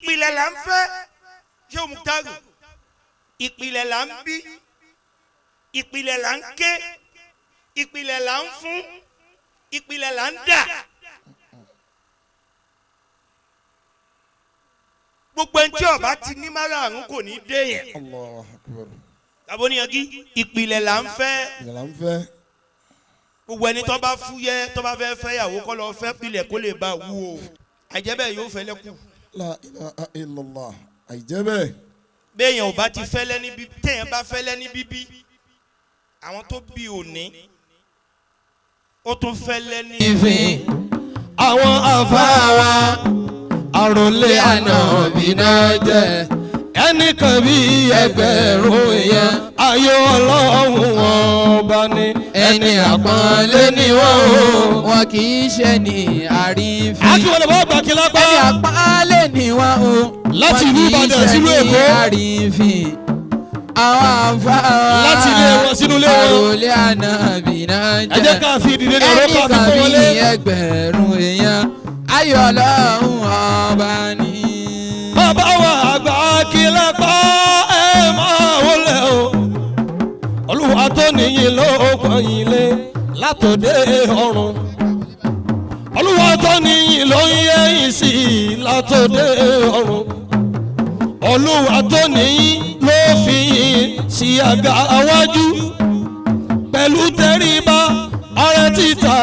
Ìpìlẹ̀ là ń fẹ́ ṣé òmùtárù, ìpìlẹ̀ là ń bí, ìpìlẹ̀ là ń ké, ìpìlẹ̀ là ń fún, ìpìlẹ̀ là ń dà. Gbogbo ẹni tí ó bá ti ní márààrún kò ní dé yẹn. Allahu Akbar. Tàbí oníyanjú ìpìlẹ̀ là ń fẹ́. Ìpìlẹ̀ là ń fẹ́. Gbogbo ẹni tó bá fúyẹ́ tó bá fẹ́ fẹ́yàwó kó lọ fẹ́ pilẹ̀ kó lè bá wú o. Àìjẹ́ bẹ́ẹ̀ yóò fẹ́ lẹ́kù. La ilaha illallah. Àìjẹ́ bẹ́ẹ̀. Béèyàn ò bá ti fẹ́lẹ́ ní bíbí, téèyàn bá fẹ́lẹ́ ní bíbí, àwọn tó bí òní ó tún fẹ́lẹ́ ní. Ìfín àwọn àfáà àròlé ànábì náà jẹ́ ẹnìkan bí ẹgbẹ̀rún èèyàn ayọ̀ ọlọ́run ọba ni ẹni àpọ́nlé ni wọ́n o. Wọn kì í ṣe ní àrífín. Akíwọlé bá gbà kí lápá. Ẹni àpọ́nlé ni wọ́n o. Láti ìlú Ìbàdàn sílùú Èkó. Wọn kì í ṣe ní àrífín. Àwọn àfáà Láti ilé wọn sínú ilé wọn. Àròlé ànábì náà jẹ́. Ẹ jẹ́ ká fi ìdílé ní ọ̀rọ̀ ká fi ẹnìkan kó bí wọlé. ẹgbẹ̀rún èèyàn ayọ̀ ọlọ́run ọba ni. Bàbá wa àgbà kí lápá ẹ máa wọlé o. Olúwa tó níyìn ló pọ́n yín lé látòdé ọ̀run. Olúwa tó níyìn ló ń yẹ yín sí látòdé ọ̀run. Olúwa tó níyìn ló fi yín sí àga àwájú. Pẹ̀lú tẹríba ọrẹ títà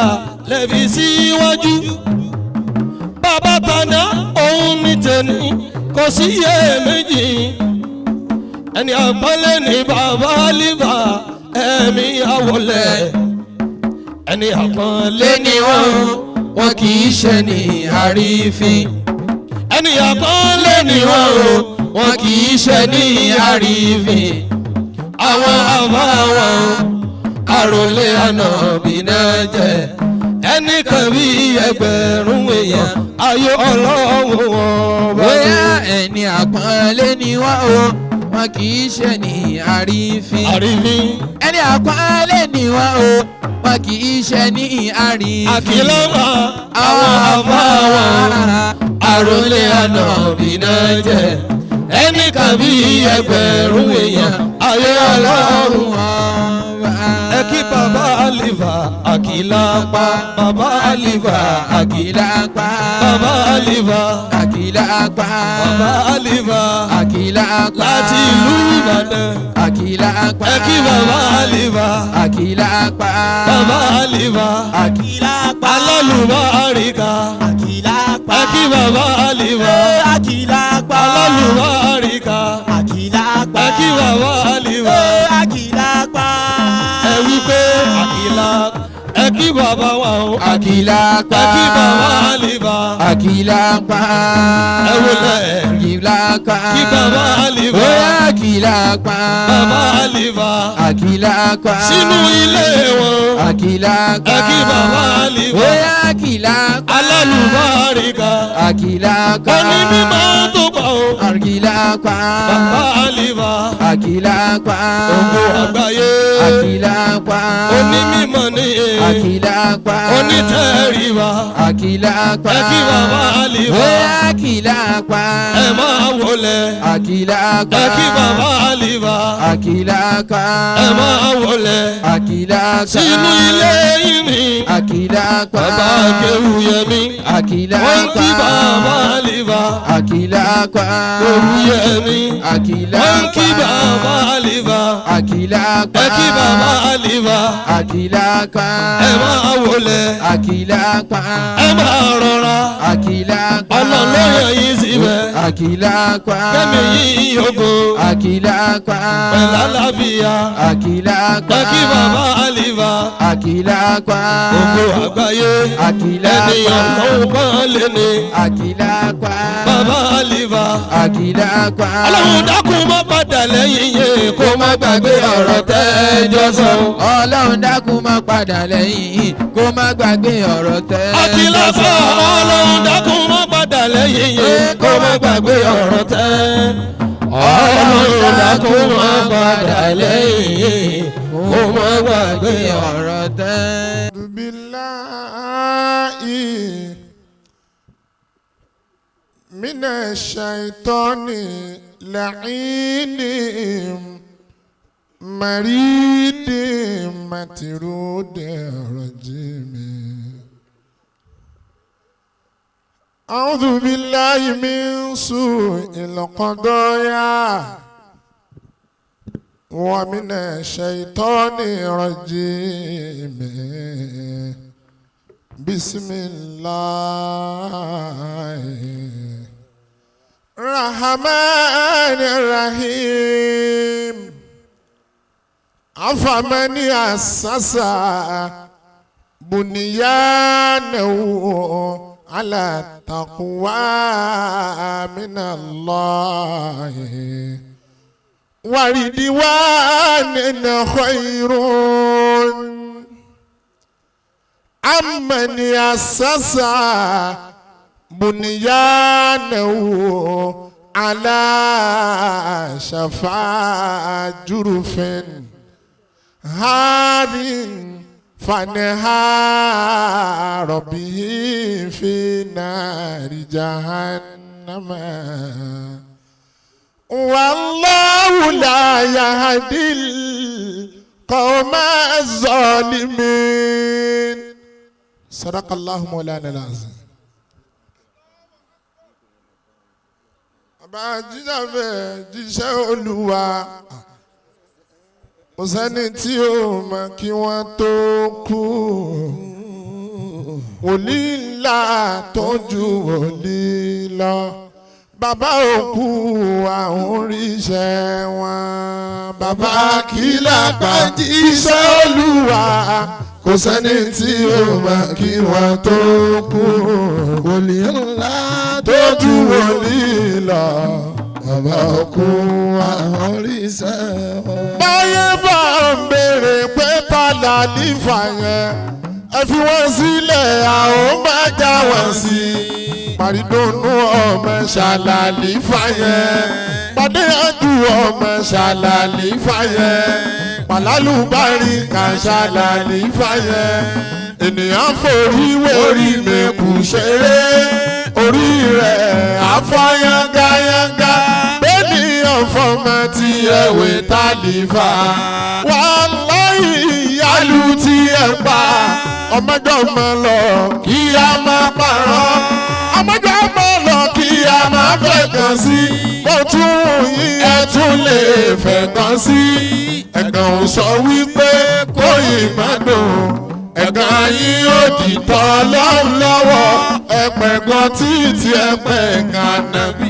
lẹ́bi síwájú. Bàbá tàná òun ní tẹ̀lé kò sí iyèméjì. Ẹni àpọ́nlé ní bàbá líbà ẹ̀mí àwọlẹ̀. Ẹni àpọ́nlé Lé ní wọn wọn kì í ṣe ní àrífín. Ẹni àpọ́nlé Lé ní wọn o wọn kì í ṣe ní àrífín. Àwọn àbá wọn àròlé ànábì náà jẹ́ ẹnìkan bí ẹgbẹ̀rún èèyàn ayọ̀ ọlọ́run ọba. Bóyá ẹni àpọ́nlé ni wọ́n o wọn kì í ṣe ní àrífín. Àrífín. Ẹni àpọ́nlé ni wọ́n o wọn kì í ṣe ní àrífín. Àkìlọ́mà àwọn àbá wọn àròlé ànábì náà jẹ́ ẹnìkan bí ẹgbẹ̀rún èèyàn ayọ̀ ọlọ́run. ọba. Ẹ kí bàbá àlìfà àkìlápá, bàbá àlìfà Àkìlápá. Bàbá àlìfà. Àkìlápá. Bàbá àlìfà. Àkìlápá. Láti ìlú Ìbàdàn. Àkìlápá. Ẹ kí bàbá àlìfà. Àkìlápá. Bàbá àlìfà. Àkìlápá. Alálùbáríkà. Àkìlápá. Ẹ kí bàbá àlìfà. Àkìlápá. Alálùbáríkà. Àkìlápá. Ẹ kí bàbá àlìfà. Àkìlápá. Ẹ wí pé àkìlá. Ẹ kí bàbá wa o. Àkìlápá. Ẹ kí bàbá àlìfà. Àkìlápá. Ẹ wọlé. Àkìlápá. Kí bàbá àlìfà. Bóyá àkìlápá. Bàbá àlìfà. Àkìlápá. Sínú ilé wọn. Àkìlápá. Ẹ kí bàbá àlìfà. Bóyá àkìlápá. Alálùbáríkà. Àkìlápá. Oní mímọ́ tó pọ̀ o. Àkìlápá. Bàbá àlìfà. Àkìlápá. Ògo àgbáyé. Àkìlápá. Oní mímọ́ ní. Àkìlápá. Onítẹ̀ríba. Àkìlápá. Ẹ kí bàbá àlìfà. Bóyá àkìlápá. Ẹ máa wọlé. Àkìlápá. Ẹ kí bàbá àlìfà. Àkìlápá. Ẹ máa wọlé. Àkìlápá. Sínú ilé yìí mi. Àkìlápá. Bàbá Kéwúyẹmí. Àkìlápá. Wọ́n kí bàbá àlìfà. Àkìlápá. Kéwúyẹmí. Àkìlápá. Wọ́n kí bàbá àlìfà. Àkìlápá. Ẹ kí bàbá àlìfà. Àkìlápá. Ẹ máa wọlé. Àkìlápá. Ẹ máa rọra. Àkìlápá. Ọlọ́run ló yàn yín síbẹ̀. Àkìlápá. Kẹ́mi yín yógo. Àkìlápá. Pẹ̀lú àlàáfíà. Àkìlápá. Ẹ kí bàbá àlìfà. Àkìlápá. Ògo àgbáyé. Àkìlápá. Ẹni ọlọ́run pọ́n lé ní. Àkìlápá. Bàbá àlìfà. Àkìlápá. Ọlọ́run dákun má padà lẹ́yìn yẹn kó má gbàgbé ọ̀rọ̀ tẹ́jọ́ sọ. Ọlọ́run dákun má padà lẹ́yìn kó má gbàgbé ọ̀rọ̀ tẹ́. Àkìlápá ọlọ́run dákun má padà lẹ́yìn yẹn kó má gbàgbé ọ̀rọ̀ tẹ́. Ọlọ́run dákun má padà lẹ́yìn kó má gbàgbé ọ̀rọ̀. ọ̀rọ̀ tẹ́. بالله. من الشيطان لعين مريد مطرود رجيم. أعوذ بالله من سوء القضايا ومن الشيطان الرجيم. بسم الله الرحمن الرحيم. أفمن أسس بنيانه على التقوى من الله ورضوان خير أمن أسس بنيانه على شفا جرف هار فانهار به في نار جهنم والله لا يهدي القوم الظالمين. صدق الله مولانا العظيم. Bàbá jíjàfẹ́ jíṣẹ́ Olúwa, kò sẹ́ni tí ó mọ̀ kí wọ́n tó kú. Wòlíì ńlá tó ju wòlíì lọ, bàbá òkú àwọn oríṣẹ́ wọn. Bàbá Akílápá jíṣẹ́ Olúwa, kò sẹ́ni tí ó mọ̀ kí wọ́n tó kú. Wòlíì ńlá tó ju wòlíì lọ, bàbá òkú àwọn oríṣẹ́ wọn. Báyé bá ń béèrè pé tàlà nífà yẹn, ẹ fi wọ́n sílẹ̀ àwọn máa já wọn sí. Pàrídùnú ọmọ ṣàlàlì fàyẹn, Pàdéyàjú ọmọ ṣàlàlì fàyẹn, Pàlálùbárí kà ṣàlàlì fàyẹn. Ènìyàn forí wórí mẹ́kù ṣeré, orí rẹ̀ àfọyángayánga. Bẹ́ẹ̀nìyàn fọmọ tí ẹ̀wẹ̀ tálífà, wàláhì ìyálù tí ẹ̀ pa. Ọmọjọ́ mọ lọ kí a máa parọ́, ọmọjọ́ mọ lọ kí a máa fẹ́ kàn sí. Mo tún yín ẹ tún lè fẹ́ kàn sí. Ẹ̀gàn ò sọ wípé kó yìí má dùn, ẹ̀gàn yín ó dìtọ̀ lọ́hùn lọ́wọ́. Ẹ̀pẹ̀gàn títí ẹ̀pẹ̀gàn nàbí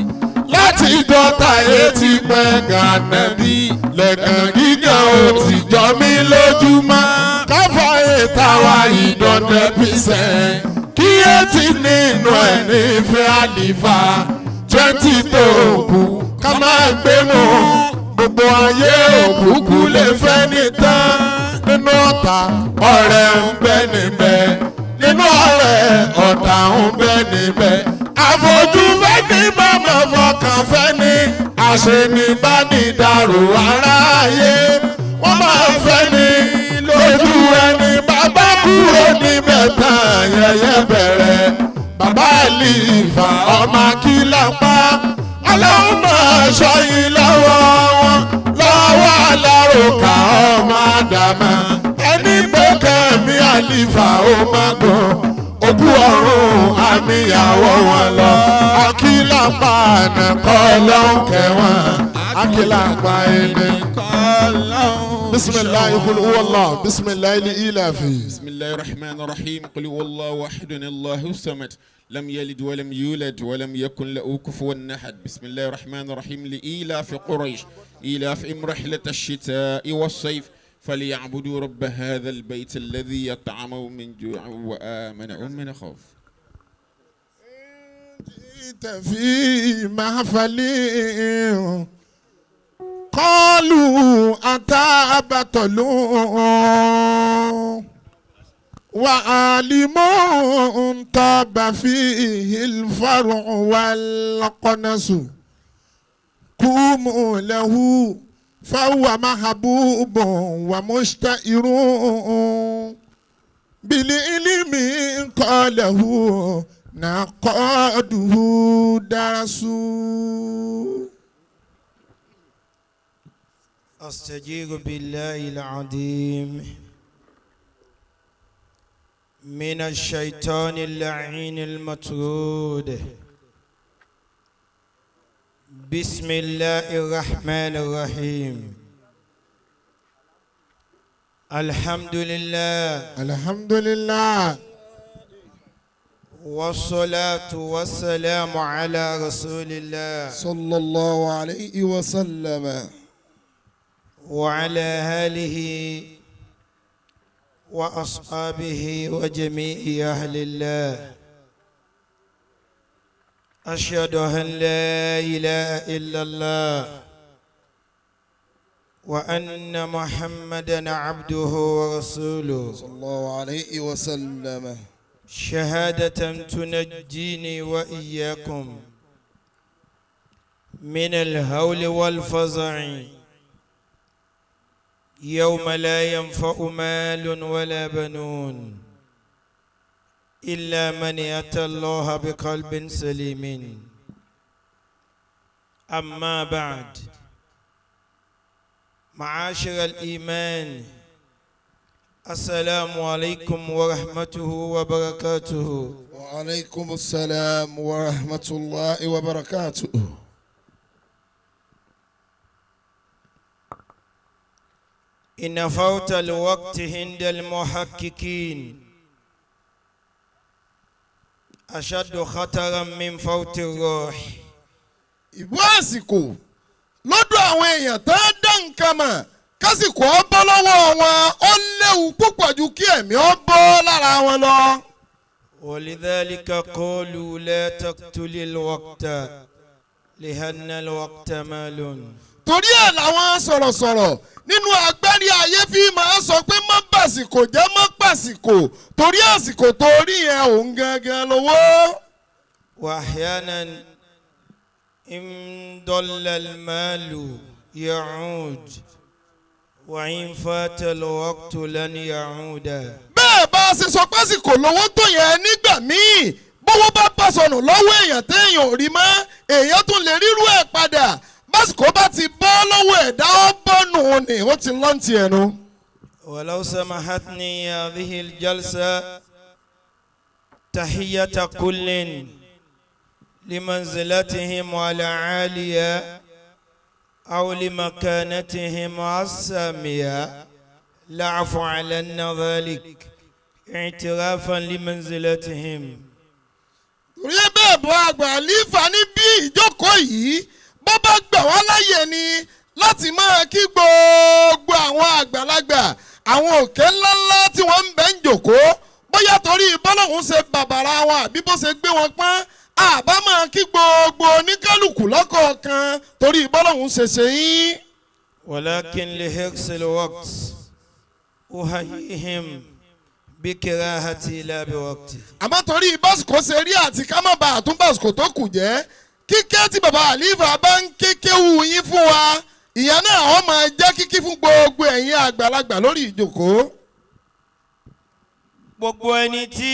láti dọ́ta etí pẹ̀gàn nàbí lẹ̀gàn gígan ò ti jọ mí lójúmọ́. Káfọ́ ìtawà ìdọ̀dẹ̀ písẹ̀ kí etí nínú ẹ̀ nífẹ̀ẹ́ àlìfà 20 tó kù ká máa gbé mú. Gbogbo ayé òkúkú lè fẹ́ nìtàn nínú ọ̀tá ọ̀rẹ́ ń bẹ níbẹ̀, nínú ọ̀rẹ́ ọ̀tá ń bẹ níbẹ̀. Àfojúfẹ́ ní mọ̀mọ́ fọkàn fẹ́ ní àṣenibánidàrò aráyé. Wọ́n máa fẹ́ ní lójú ẹni bàbá kúrò níbẹ̀ tán yẹyẹ bẹ̀rẹ̀. Bàbá Àlìfà ọmọ Akílápá, Ọlọ́run máa ṣọ́ yín lọ́wọ́ wọn lọ́wọ́ aláròkà ọmọ Ádámà. Ẹni pé kẹ́mi Àlìfà ó máa gùn òkú ọ̀run àmì ìyàwó wọn lọ. Akílápá ànàkọ́ lọ́hùn kẹwọn, Akílápá ẹni. Bisimilahi kul huwa Allah, bisimilahi li ilafi. بسم الله الرحمن الرحيم. قل هو الله أحد الله الصمد لم يلد ولم يولد ولم يكن له كفوا أحد. بسم الله الرحمن الرحيم. لإيلاف قريش إيلافهم رحلة الشتاء والصيف فليعبدوا رب هذا البيت الذي يطعمهم من جوع وآمنهم من خوف. جئت في محفل قالوا أتى بطل وعالم طاب فيه الفرع والقنص قوموا له فهو محبوب ومشتئر بالعلم قاله نقاده درس. أستجير بالله العظيم من الشيطان اللعين المطرود. بسم الله الرحمن الرحيم. الحمد لله. الحمد لله. والصلاة والسلام على رسول الله صلى الله عليه وسلم وعلى آله وأصحابه وجميع أهل الله. أشهد أن لا إله إلا الله وأن محمدا عبده ورسوله صلى الله عليه وسلم. شهادة تنجيني وإياكم من الهول والفزع يوم لا ينفع مال ولا بنون إلا من أتى الله بقلب سليم. أما بعد، معاشر الإيمان، السلام عليكم ورحمته وبركاته. وعليكم السلام ورحمة الله وبركاته. إن فوت الوقت عند المحققين أشد خطرا من فوت الروح. Ìbú àsìkò lọ́dọ̀ àwọn èèyàn tó ń dá nǹkan mọ̀ kásìkò ọ bọ́ lọ́wọ́ wọn ó léwu púpọ̀ ju kí ẹ̀mí ọ bọ́ lára wọn lọ. ولذلك قالوا لا تقتل الوقت لأن الوقت مال. Torí ẹ̀ làwọn sọ̀rọ̀sọ̀rọ̀ nínú agbárí ayé fi máa sọ pé má bàsìkò jẹ́ má pàsìkò torí àsìkò torí ẹ̀ òun gangan lówó. وأحيانا إن ضل المال يعود وإن فات الوقت لن يعود. Bẹ́ẹ̀ bá a ṣe sọ pásìkò lówó tó yẹn nígbà míì bówó bá bá sọnù lọ́wọ́ èèyàn téèyàn ò rí mọ́ èèyàn tún lè rírú ẹ̀ padà básìkò bá ti bọ́ lọ́wọ́ ẹ̀dá ó bọ́nù ni ó ti lọ́ǹtì ẹnu. ولو سمحتني هذه الجلسة تحية كل لمنزلتهم العالية أو لمكانتهم السامية لأفعلن ذلك اعترافا لمنزلتهم. Torí ẹ bẹ́ẹ̀ bọ́ àgbà lífà ní bí ìjókòó yìí bó bá gbà wá láyè ni láti máa kí gbogbo àwọn àgbàlagbà àwọn òkè ńláńlá tí wọ́n ń bẹ ń jòkóó bóyá torí bọ́lọ́hún ṣe bàbàrà wọn àbí bó ṣe gbé wọn pọ́n àbá máa kí gbogbo oníkálukú lọ́kọ̀ọ̀kan torí bọ́lọ́hún ṣe ṣe yín. ولكن لحرص الوقت أحييهم بكراهتي لا بوقتي. Àmọ́ torí básìkò ṣe rí àti ká má bàa tún básìkò tó kù jẹ́ kíkẹ́ tí bàbá àlífà bá ń kékéwù yín fún wa ìyẹn náà ó máa jẹ́ kíkí fún gbogbo ẹ̀yin àgbàlagbà lórí ìjókòó. Gbogbo ẹni tí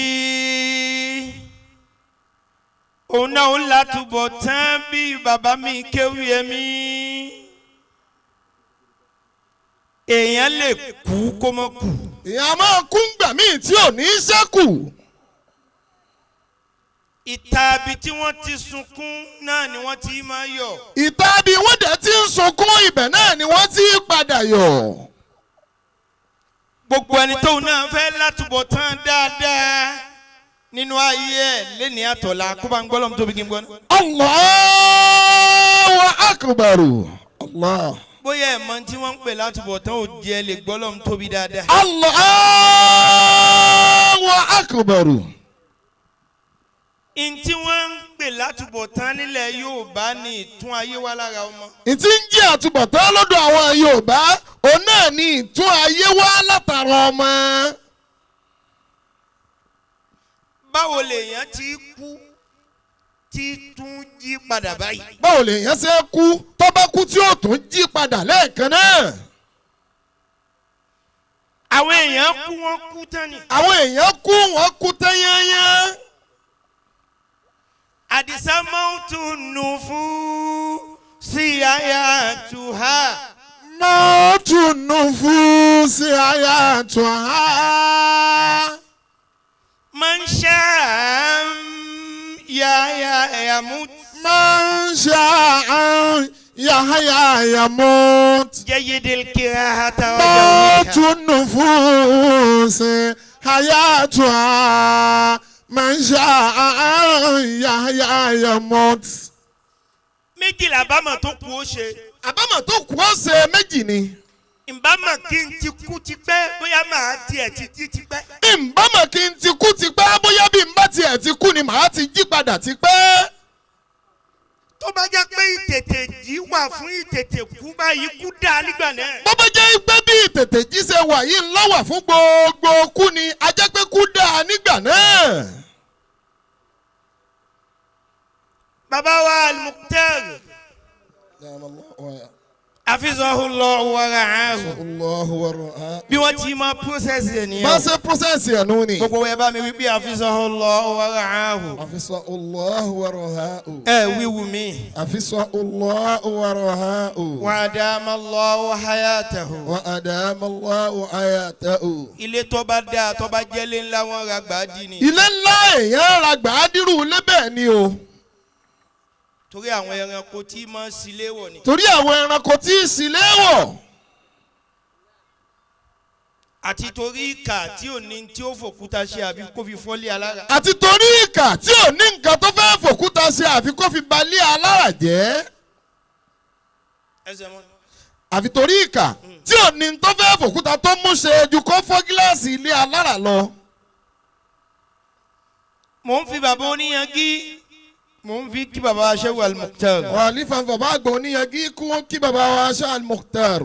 òun náà ń látúbọ̀ tán bí bàbá mi kéwì ẹ̀mí èèyàn lè kú kó mọ́ kú. Ìyá máa kú ngbà míì tí ò ní í ṣẹ́kù. Ìta ibi tí wọ́n ti sunkún náà ni wọ́n ti máa yọ̀. Ìta bí wọ́n dẹ̀ ti ń sunkún ibẹ̀ náà ni wọ́n ti padà yọ̀. Gbogbo ẹni tóun náà fẹ́ látúbọ̀ tán dáadáa nínú ayé ẹ̀ lẹ́ni àtọ̀la kó bá ń gbọ́ lọ́mú tóbi kí n gbọ́ náà. Allahu akbar. Allah. Bóyá ẹ̀ mọ tí wọ́n ń pè látúbọ̀ tán ò jẹ́ lè gbọ́ lọ́mú tóbi dáadáa. Allahu akbar. Ntí wọ́n ń pè látúbọ̀ tán nílẹ̀ Yorùbá ní ìtún ayé wa lára ọmọ. Ìtí ń jẹ́ àtúbọ̀tán lọ́dọ̀ àwọn Yorùbá òun náà ní ìtún ayé wá látara ọmọ. Báwo lèèyàn ti kú tí tún jí padà báyìí? Báwo lèèyàn ṣe kú tó bá kú tí ó tún jí padà lẹ́ẹ̀kan náà? Àwọn èèyàn kú wọ́n kú tán ni. Àwọn èèyàn kú wọ́n kú tán yányán. Àdìsá mọ́tò nù fún sí àyà tuha. Mọ́tò nù fún sí àyà tuha. Man sha'a ya yamut. Man sha'a yahya yamut. Jayyidil kirahata wa Mọ́tò nù fún sí àyà tuha. Man sha'a yahya yamut. Méjì làbámọ̀ tó kù ó ṣe. Àbámọ̀ tó kù ó ṣe méjì ni. Ìbámọ̀ kí n ti kú tipẹ́ bóyá màá tiẹ̀ ti jí tipẹ́. Ìbámọ̀ kí n ti kú tipẹ́ bóyá bí n bá tiẹ̀ ti kú ni màá ti jí padà tipẹ́. Tó bá jẹ́ pé ìtètè jí wà fún ìtètè kú báyìí kú dáa nígbà náà. Bó bá jẹ́ pé bí ìtètè jí ṣe wà yìí ń lọ́wà fún gbogbo kú ni a jẹ́ pé kú dáa nígbà náà. Bàbá wa Al-Mukhtar. Hafizahullahu wa ra'ahu. Bí wọ́n ti máa process ẹ̀ nìyẹn. Bá ṣe process ẹ̀ nù ni. Gbogbo ẹ bá mi wí pé hafizahullahu wa ra'ahu. Hafizahullahu wa ra'ahu. Ẹ wíwú mi. Hafizahullahu wa ra'ahu. Wa adamallahu hayatahu. Wa adamallahu hayatahu. Ilé tó bá dáa tó bá jẹ́lé ńlá wọn ra gbàdí ni. Ilé ńlá èèyàn ra gbàdírù lébẹ̀ ni o. Torí àwọn ẹranko tí máa ń sílé wọ̀ ni. Torí àwọn ẹranko tí ń sílé wọ̀. Àti torí ìkà tí ò ní tí ó fòkúta ṣe àbí kó fi fọ́lé alára. Àti torí ìkà tí ò ní nǹkan tó fẹ́ fòkúta ṣe àfi kó fi balẹ̀ alára jẹ́. Ẹsẹ̀ mọ́. Àfi torí ìkà tí ò ní tó fẹ́ fòkúta tó mú ṣe ju kó fọ́ gíláàsì ilé alára lọ. Mò ń fi bàbá oníyangí. Mo ń fi kí baba Shehu Al-Mukhtar. Wàlífà bàbá àgbà oníyangí kí wọ́n kí baba wa Shehu Al-Mukhtar.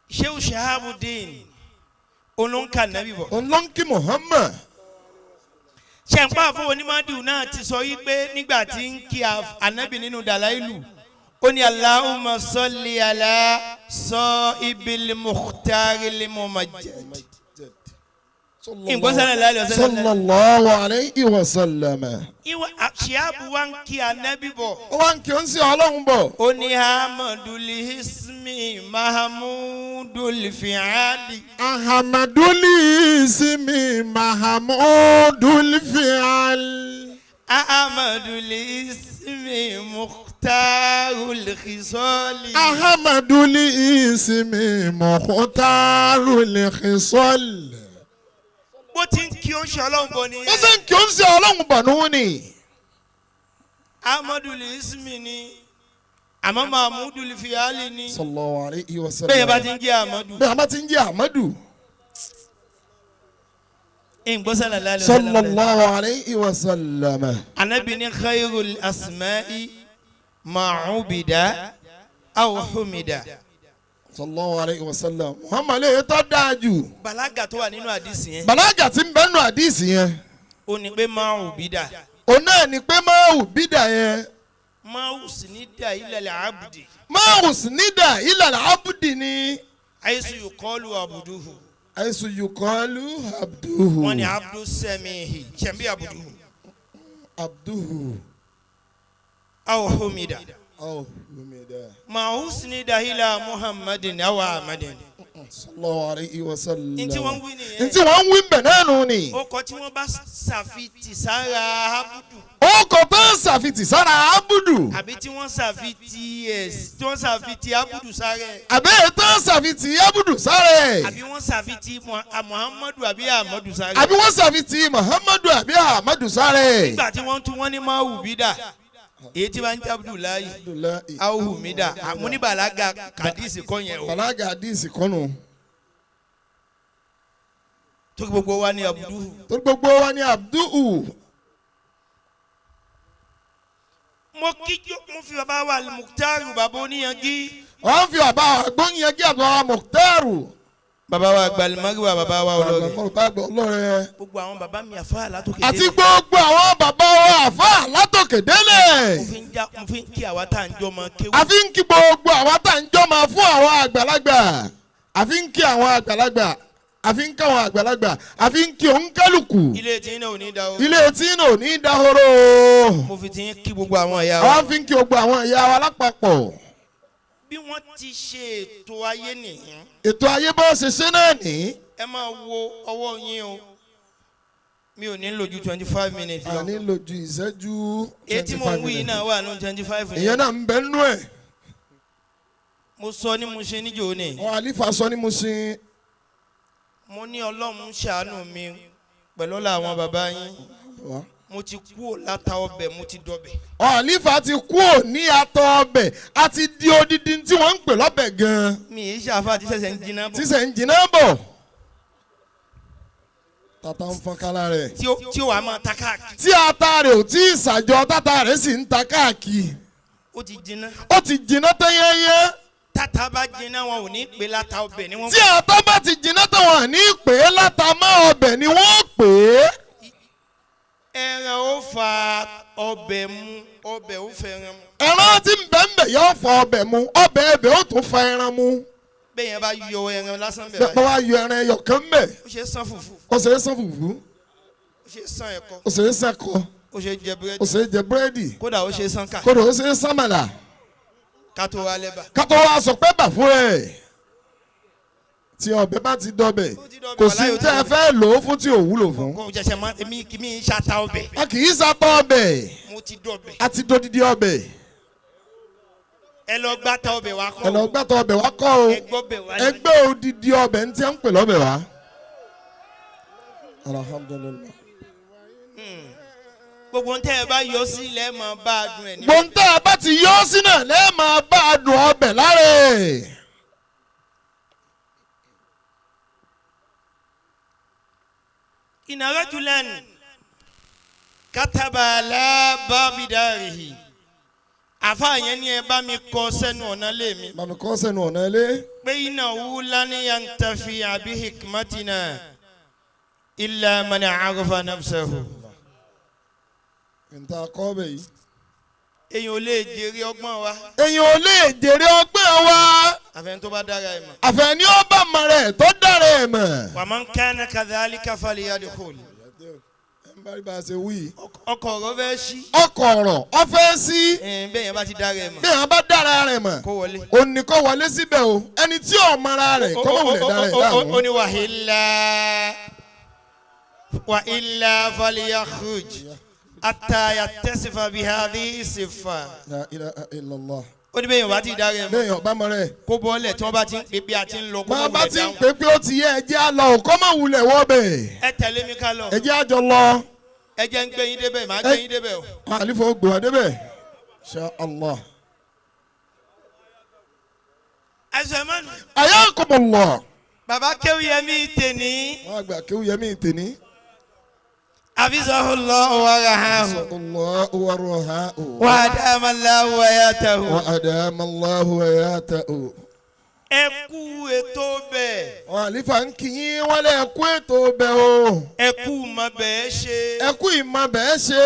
Shehu Shahabuddin olóńkà nàbí bọ̀. Olóńkì Muhammad. Ṣẹ̀ǹpá àfọ onímọ̀dù náà ti sọ yí pé nígbà tí ń kí ànábì nínú Dàláìlù ó ní Allahumma salli ala sahibil Mukhtaril mumajjad. Sallallahu alayhi wa sallam. Ìwà ṣíàbù wa ń kí ànábì bọ̀. Ó wá ń kí ó ń sin Ọlọ́run bọ̀. Ó ní Ahmadul ismi Mahamudul fi'ali. Ahmadul ismi Mahamudul fi'ali. Ahmadul ismi Mukhtarul khisali. Ahmadul ismi Mukhtarul khisali. Bó ti ń kí ó ń ṣe Ọlọ́run bọ̀ nìyẹn. Bó ṣe ń kí ó ń ṣe Ọlọ́run bọ̀ nù ni. Ahmadul ismi ni àmọ́ Mahmudul fi'ali ni. Sallallahu alayhi wa sallam. Bẹ́ẹ̀ bá ti ń jẹ́ Ahmadu. Bẹ́ẹ̀ bá ti ń jẹ́ Ahmadu. Sallallahu alayhi wa sallam. Anabi ni khayrul asma'i ma'ubida aw humida. Sallallahu alayhi wa sallam. Muhammad lè tó dáa jù. Balaga tó wà nínú àdìsí yẹn. Balaga tí ń bẹ nínú àdìsí yẹn. Ó ní pé ma'ubida. Ó náà ní pé ma'ubida yẹn. Ma'usnida ilal abdi. Ma'usnida ilal abdi ni. Aisu yuqalu abduhu. Aisu yuqalu abduhu. Wọ́n ní abdu samihi. Sẹ̀mbí abduhu. Abduhu. Aw humida. Aw humida. Ma'usnida ila Muhammadin aw Ahmadin. Sallallahu alayhi wa sallam. Ntí wọ́n ń wí nìyẹn. Ntí wọ́n ń wí bẹ̀ náà nù ni. Ó kọ tí wọ́n bá ṣàfitì sára abudu. Ó kọ tó ń ṣàfitì sára abudu. Àbí tí wọ́n ṣàfitì ẹ̀ tí wọ́n ṣàfitì abudu sára ẹ̀. Àbí tó ń ṣàfitì abudu sára ẹ̀. Àbí wọ́n ṣàfitì Muhammadu àbí Ahmadu sára ẹ̀. Àbí wọ́n ṣàfitì Muhammadu àbí Ahmadu sára ẹ̀. Nígbà tí wọ́n tún wọ́n ní Mawubida èyí tí wọ́n ń jẹ́ Abdullahi Awumida àmúníbàlágà kàdísì kọ́ yẹn o. Bàlágà àdìsí kọ́nù. Torí gbogbo wa ni Abduhu. Torí gbogbo wa ni Abduhu. Mo kíjọ mo fi bàbá wa Al-Mukhtar bàbá oníyanjú. Wọ́n fi bàbá àgbóyanjú àbúrò Mukhtar. Bàbá wa gbalimariwa bàbá wa olóore. Olóore. Gbogbo àwọn bàbá mi àfa látòkè délẹ̀. Àti gbogbo àwọn bàbá wa àfa látòkè délẹ̀. Mo fi ń kí àwa tá à ń jọ máa kéwù. A fi ń kí gbogbo àwa tá à ń jọ máa fún àwọn àgbàlagbà. A fi ń kí àwọn àgbàlagbà. Àfi ń káwọn àgbàlagbà, àfi ń kí òǹkálùkù. Ilé tí náà ò ní da o. Ilé tí náà ò ní dahoro. Mo fi ti yín kí gbogbo àwọn ìyá wa. Àwọn fi ń kí gbogbo àwọn ìyá wa lápapọ̀. Bí wọ́n ti ṣe ètò ayé nìyí. Ètò ayé bá ṣe ṣe náà ní. Ẹ máa wo ọwọ́ yín o. Mi ò ní lò ju 25 minutes lọ. A ní lò ju ìṣẹ́jú Èyí tí mo ń wí náà wà ní 25 Ìyẹn náà ń bẹ nínú ẹ̀. Mo sọ ní mo ṣe níjó ni. Àwọn àlífà sọ ní mo ṣe. Mo ní Ọlọ́run ṣàánú mi pẹ̀lú ọlá àwọn bàbá yín. Mo ti kúò láta ọbẹ̀, mo ti dọbẹ̀. Àlífà ti kúò ní ata ọbẹ̀, a ti di odidi tí wọ́n ń pè lọ́bẹ̀ gan-an. Mi ì ṣàfà tí ṣẹ̀ṣẹ̀ ń jiná bọ̀. Tí ṣẹ̀ ń jiná bọ̀. Tata ń fọ́n kálá rẹ̀. Tí ó wàá máa ta káàkiri. Tí ata rẹ̀ ò tí ì ṣàjọ, tata rẹ̀ sì ń ta káàkiri. Ó ti jiná. Ó ti jiná tán yẹ́nyẹ́. Tata bá jiná wọn ò ní pè láta ọbẹ̀ ni wọ́n. Tí ata bá ti jiná tán wọn ò ní pè é láta mọ́, ọbẹ̀ ni wọ́n pè é. Ẹran ó fa ọbẹ̀ mu, ọbẹ̀ ó fẹ́ ẹran mu. Ẹran tí ń bẹ ń bẹ yóò fa ọbẹ̀ mu, ọbẹ̀ ẹbẹ̀ ó tún fa ẹran mu. Bẹ́ẹ̀ yẹn bá yọ ẹran lásán bẹ̀ báyìí. Bẹ́ẹ̀ bá yọ ẹran ẹyọ kan bẹ̀. Ó ṣe é sán fùfú. Ó ṣe é sán fùfú. Ó ṣe é sán ẹ̀kọ. Ó ṣe é sán ẹ̀kọ. Ó ṣe é jẹ búrẹ́dì. Ó ṣe é jẹ búrẹ́dì. Kódà ó ṣe é sán ká. Kódà ó ṣe é sán màlà. Ká tó wá lẹ́bà. Ká tó wá sọ pé bà fún ẹ̀. Tí ọbẹ̀ bá ti dọbẹ̀, kò sí tẹ́ ẹ fẹ́ lò ó fún tí ò wúlò fún. Kò ṣẹ̀ṣẹ̀ mọ́, èmi kì í ṣata ọbẹ̀. A kì í ṣata ọbẹ̀. Mo ti dọbẹ̀. A ti dodidi ọbẹ̀. Ẹ lọ gbàtà ọbẹ̀ wa kọ́. Ẹ lọ gbàtà ọbẹ̀ wa kọ́ o. Ẹ gbé odidi ọbẹ̀ ní tí a ń pè lọ́bẹ̀ wa. Alhamdulillah. Gbogbo ntẹ́ ẹ bá yọ sí lẹ́ẹ̀ máa bá a dùn ẹ̀ ní. Gbogbo ntẹ́ ẹ bá ti yọ sí náà lẹ́ẹ̀ máa bá a dùn ọbẹ̀ lára ẹ̀. Inna rajulan kataba ala babi darihi. Àfáà yẹn ni ẹ bá mi kọ sẹ́nu ọ̀nà lé mi. Bá mi kọ sẹ́nu ọ̀nà ilé. Pé innahu lan yantafi'a bi hikmatina illa man arafa nafsahu. Nta kọ́ bẹ̀ yìí. Èyàn ò lè jèrè ọgbọ́n wa. Èyàn ò lè jèrè ọgbọ́n wa. Àfẹ́ni tó bá dára ẹ̀ mọ̀. Àfẹ́ni ó bá mọ̀ rẹ̀ tó dára ẹ̀ mọ̀. Wa man kana kadhalika falyadkhul. Ọkọ̀ ọ̀rọ̀ fẹ́ sí. Ọkọ̀ ọ̀rọ̀ ọ fẹ́ sí. Bẹ́ẹ̀ yẹn bá ti dára ẹ̀ mọ̀. Bẹ́ẹ̀ yẹn bá dára rẹ̀ mọ̀. Kó wọlé. Ó ní kó wọlé síbẹ̀ o. Ẹni tí ò mara rẹ̀ kó mọ̀ wulẹ̀ dára ẹ̀ láàmú. Ó ní wa illa falyakhruj hatta yattasifa bihadhihi sifa. La ilaha illallah. Ó ní bẹ́ẹ̀ yẹn bá ti dára ẹ̀ mọ̀. Bẹ́ẹ̀ yẹn bá mọ̀ rẹ̀. Kó bọ́ọ̀lẹ̀ tí wọ́n bá ti ń pè bí a ti ń lọ. Máa bá ti ń pè pé ó ti yẹ ẹ jẹ́ á lọ kó má wulẹ̀ wọ́ bẹ̀. Ẹ tẹ̀lé mi ká lọ. Ẹ jẹ́ á jọ lọ. Ẹ jẹ́ ń gbé yín débẹ̀, màá gbé yín débẹ̀ o. Àlífò gbé wa débẹ̀. Insha Allah. Ẹsẹ̀ mọ́nu. Ayakumullah. Bàbá Kéwúyẹmí tèní. Wọ́n àgbà Kéwúyẹmí tèní. Hafizahullahu wa rahahu. Hafizahullahu wa rahahu. Wa adamallahu hayatahu. Wa adamallahu hayatahu. Ẹ kú ètò bẹ́ẹ̀. Àwọn àlífà ń kí yín wọ́n lé ẹ kú ètò bẹ́ẹ̀ o. Ẹ kú ìmọ̀ bẹ́ẹ̀ ṣe. Ẹ kú ìmọ̀ bẹ́ẹ̀ ṣe.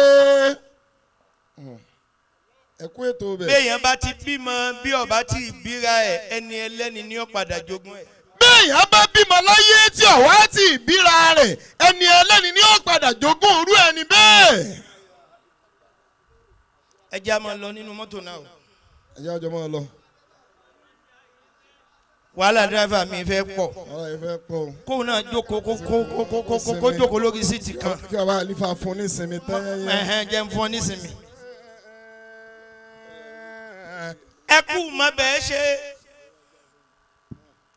Ẹ kú ètò bẹ́ẹ̀. Béèyàn bá ti bímọ bí ó bá ti bíra ẹ̀ ẹni ẹlẹ́ni ni ó padà jogún ẹ̀. Béèyàn bá bímọ láyé tí ó wá ti bíra rẹ̀ ẹni ẹlẹ́ni ni ó padà jogún irú ẹni bẹ́ẹ̀. Ẹ jẹ́ á máa lọ nínú mọ́tò náà o. Ẹ jẹ́ àjọ máa lọ. Wàhálà dírẹ́fà mi fẹ́ pọ̀. Wàhálà yìí fẹ́ pọ̀. Kóun náà jókòó kó jókòó lórí síìtì kan. Kí bàbá àlífà fún ní ìsinmi tán. Ẹ̀hẹ́n jẹ́ ń fún ní ìsinmi. Ẹ kú mọ bẹ́ẹ̀ ṣe.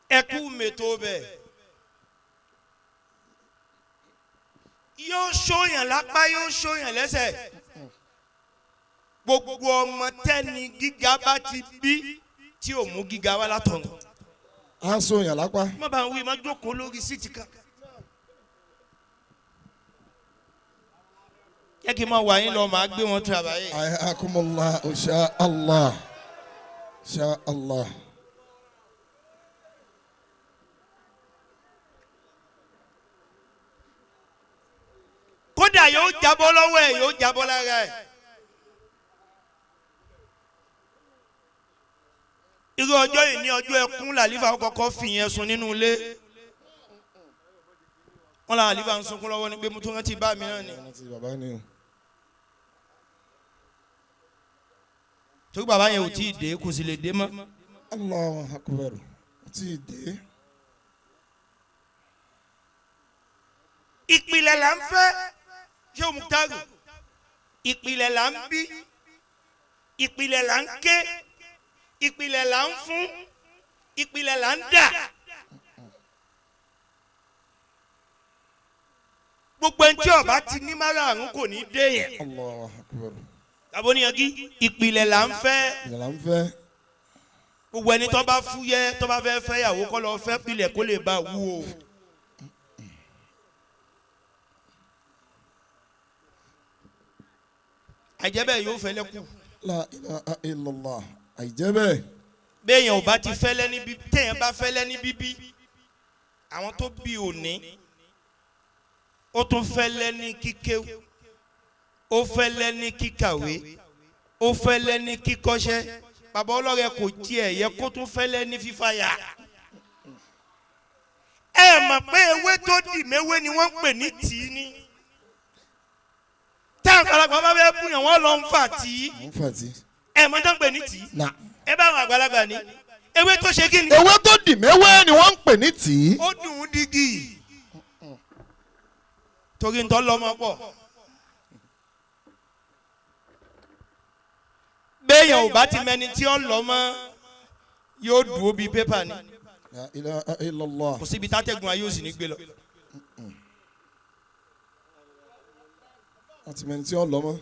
Ẹ kú mètò bẹ́ẹ̀. Yóò ṣóyàn lápá yóò ṣóyàn lẹ́sẹ̀. Gbogbo ọmọ tẹ́ni gíga bá ti bí tí ò mú gíga wá látọ̀run. A sóyàn lápá. Má bàa wí má jókòó lórí síìtì kan. Jẹ́ kí n máa wà yín lọ màá gbé wọn travailler. Ayakumullah insha Allah. Insha Allah. Kódà yóò jábọ́ lọ́wọ́ ẹ̀ yóò jábọ́ lára ẹ̀. Irú ọjọ́ yìí ní ọjọ́ ẹkún làlífà kọ́kọ́ fìyẹn sun nínú ilé. Wọn làwọn àlífà ń sunkún lọ́wọ́ ni pé mo tún rántí bá mi náà ni. Rántí bàbá ni o. Torí bàbá yẹn ò tí ì dé, kò sì lè dé mọ́. Allahu akbar. Ó ti dé. Ìpìlẹ̀ là ń fẹ́ ṣé o Muktaru, ìpìlẹ̀ là ń bí, ìpìlẹ̀ là ń ké, ìpìlẹ̀ là ń fún, ìpìlẹ̀ là ń dà. Gbogbo ẹni tí ó bá ti ní márààrún kò ní dé yẹn. Allahu akbar. Tàbí oníyanjú, ìpìlẹ̀ là ń fẹ́. Ìpìlẹ̀ là ń fẹ́. Gbogbo ẹni tó bá fúyẹ́, tó bá fẹ́ fẹ́ yàwó, kó lọ fẹ́ pilẹ̀ kó lè bá wú o. Àìjẹ́ bẹ́ẹ̀ yóò fẹ́ lẹ́kù. La ilaha illallah. Àìjẹ́ bẹ́ẹ̀. Béèyàn ò bá ti fẹ́lẹ́ ní bíbí, téèyàn bá fẹ́lẹ́ ní bíbí, àwọn tó bí òní, ó tún fẹ́lẹ́ ní kíkéwú, ó fẹ́lẹ́ ní kíkàwé, ó fẹ́lẹ́ ní kíkọ́ṣẹ́. Bàbá ọlọ́rẹ̀ kò tiẹ̀ yẹ kó tún fẹ́lẹ́ ní fífàyà. Ẹ mọ̀ pé ewé tó dì méwé ni wọ́n ń pè ní tìí ní. Tá àgbàlagbà bá fẹ́ búyàn, wọ́n lọ ń fà tìí. Ń fà tí. Ẹ mọ̀ tó ń pè ní tìí. Nà. Ẹ bá àwọn àgbàlagbà ní ewé tó ṣe kí ni. Ewé tó dì méwé ni wọ́n ń pè ní tìí. Ó dùn ún dígì torí ń tọ́ lọ́mọ pọ̀. Béèyàn ò bá ti mẹni tí ó lọ mọ́, yóò dúró bíi pépà ni. La ilaha illallah. Kò síbi tátẹ́gùn ayé òsì ní gbé lọ. Wọ́n ti mẹni tí ó lọ mọ́.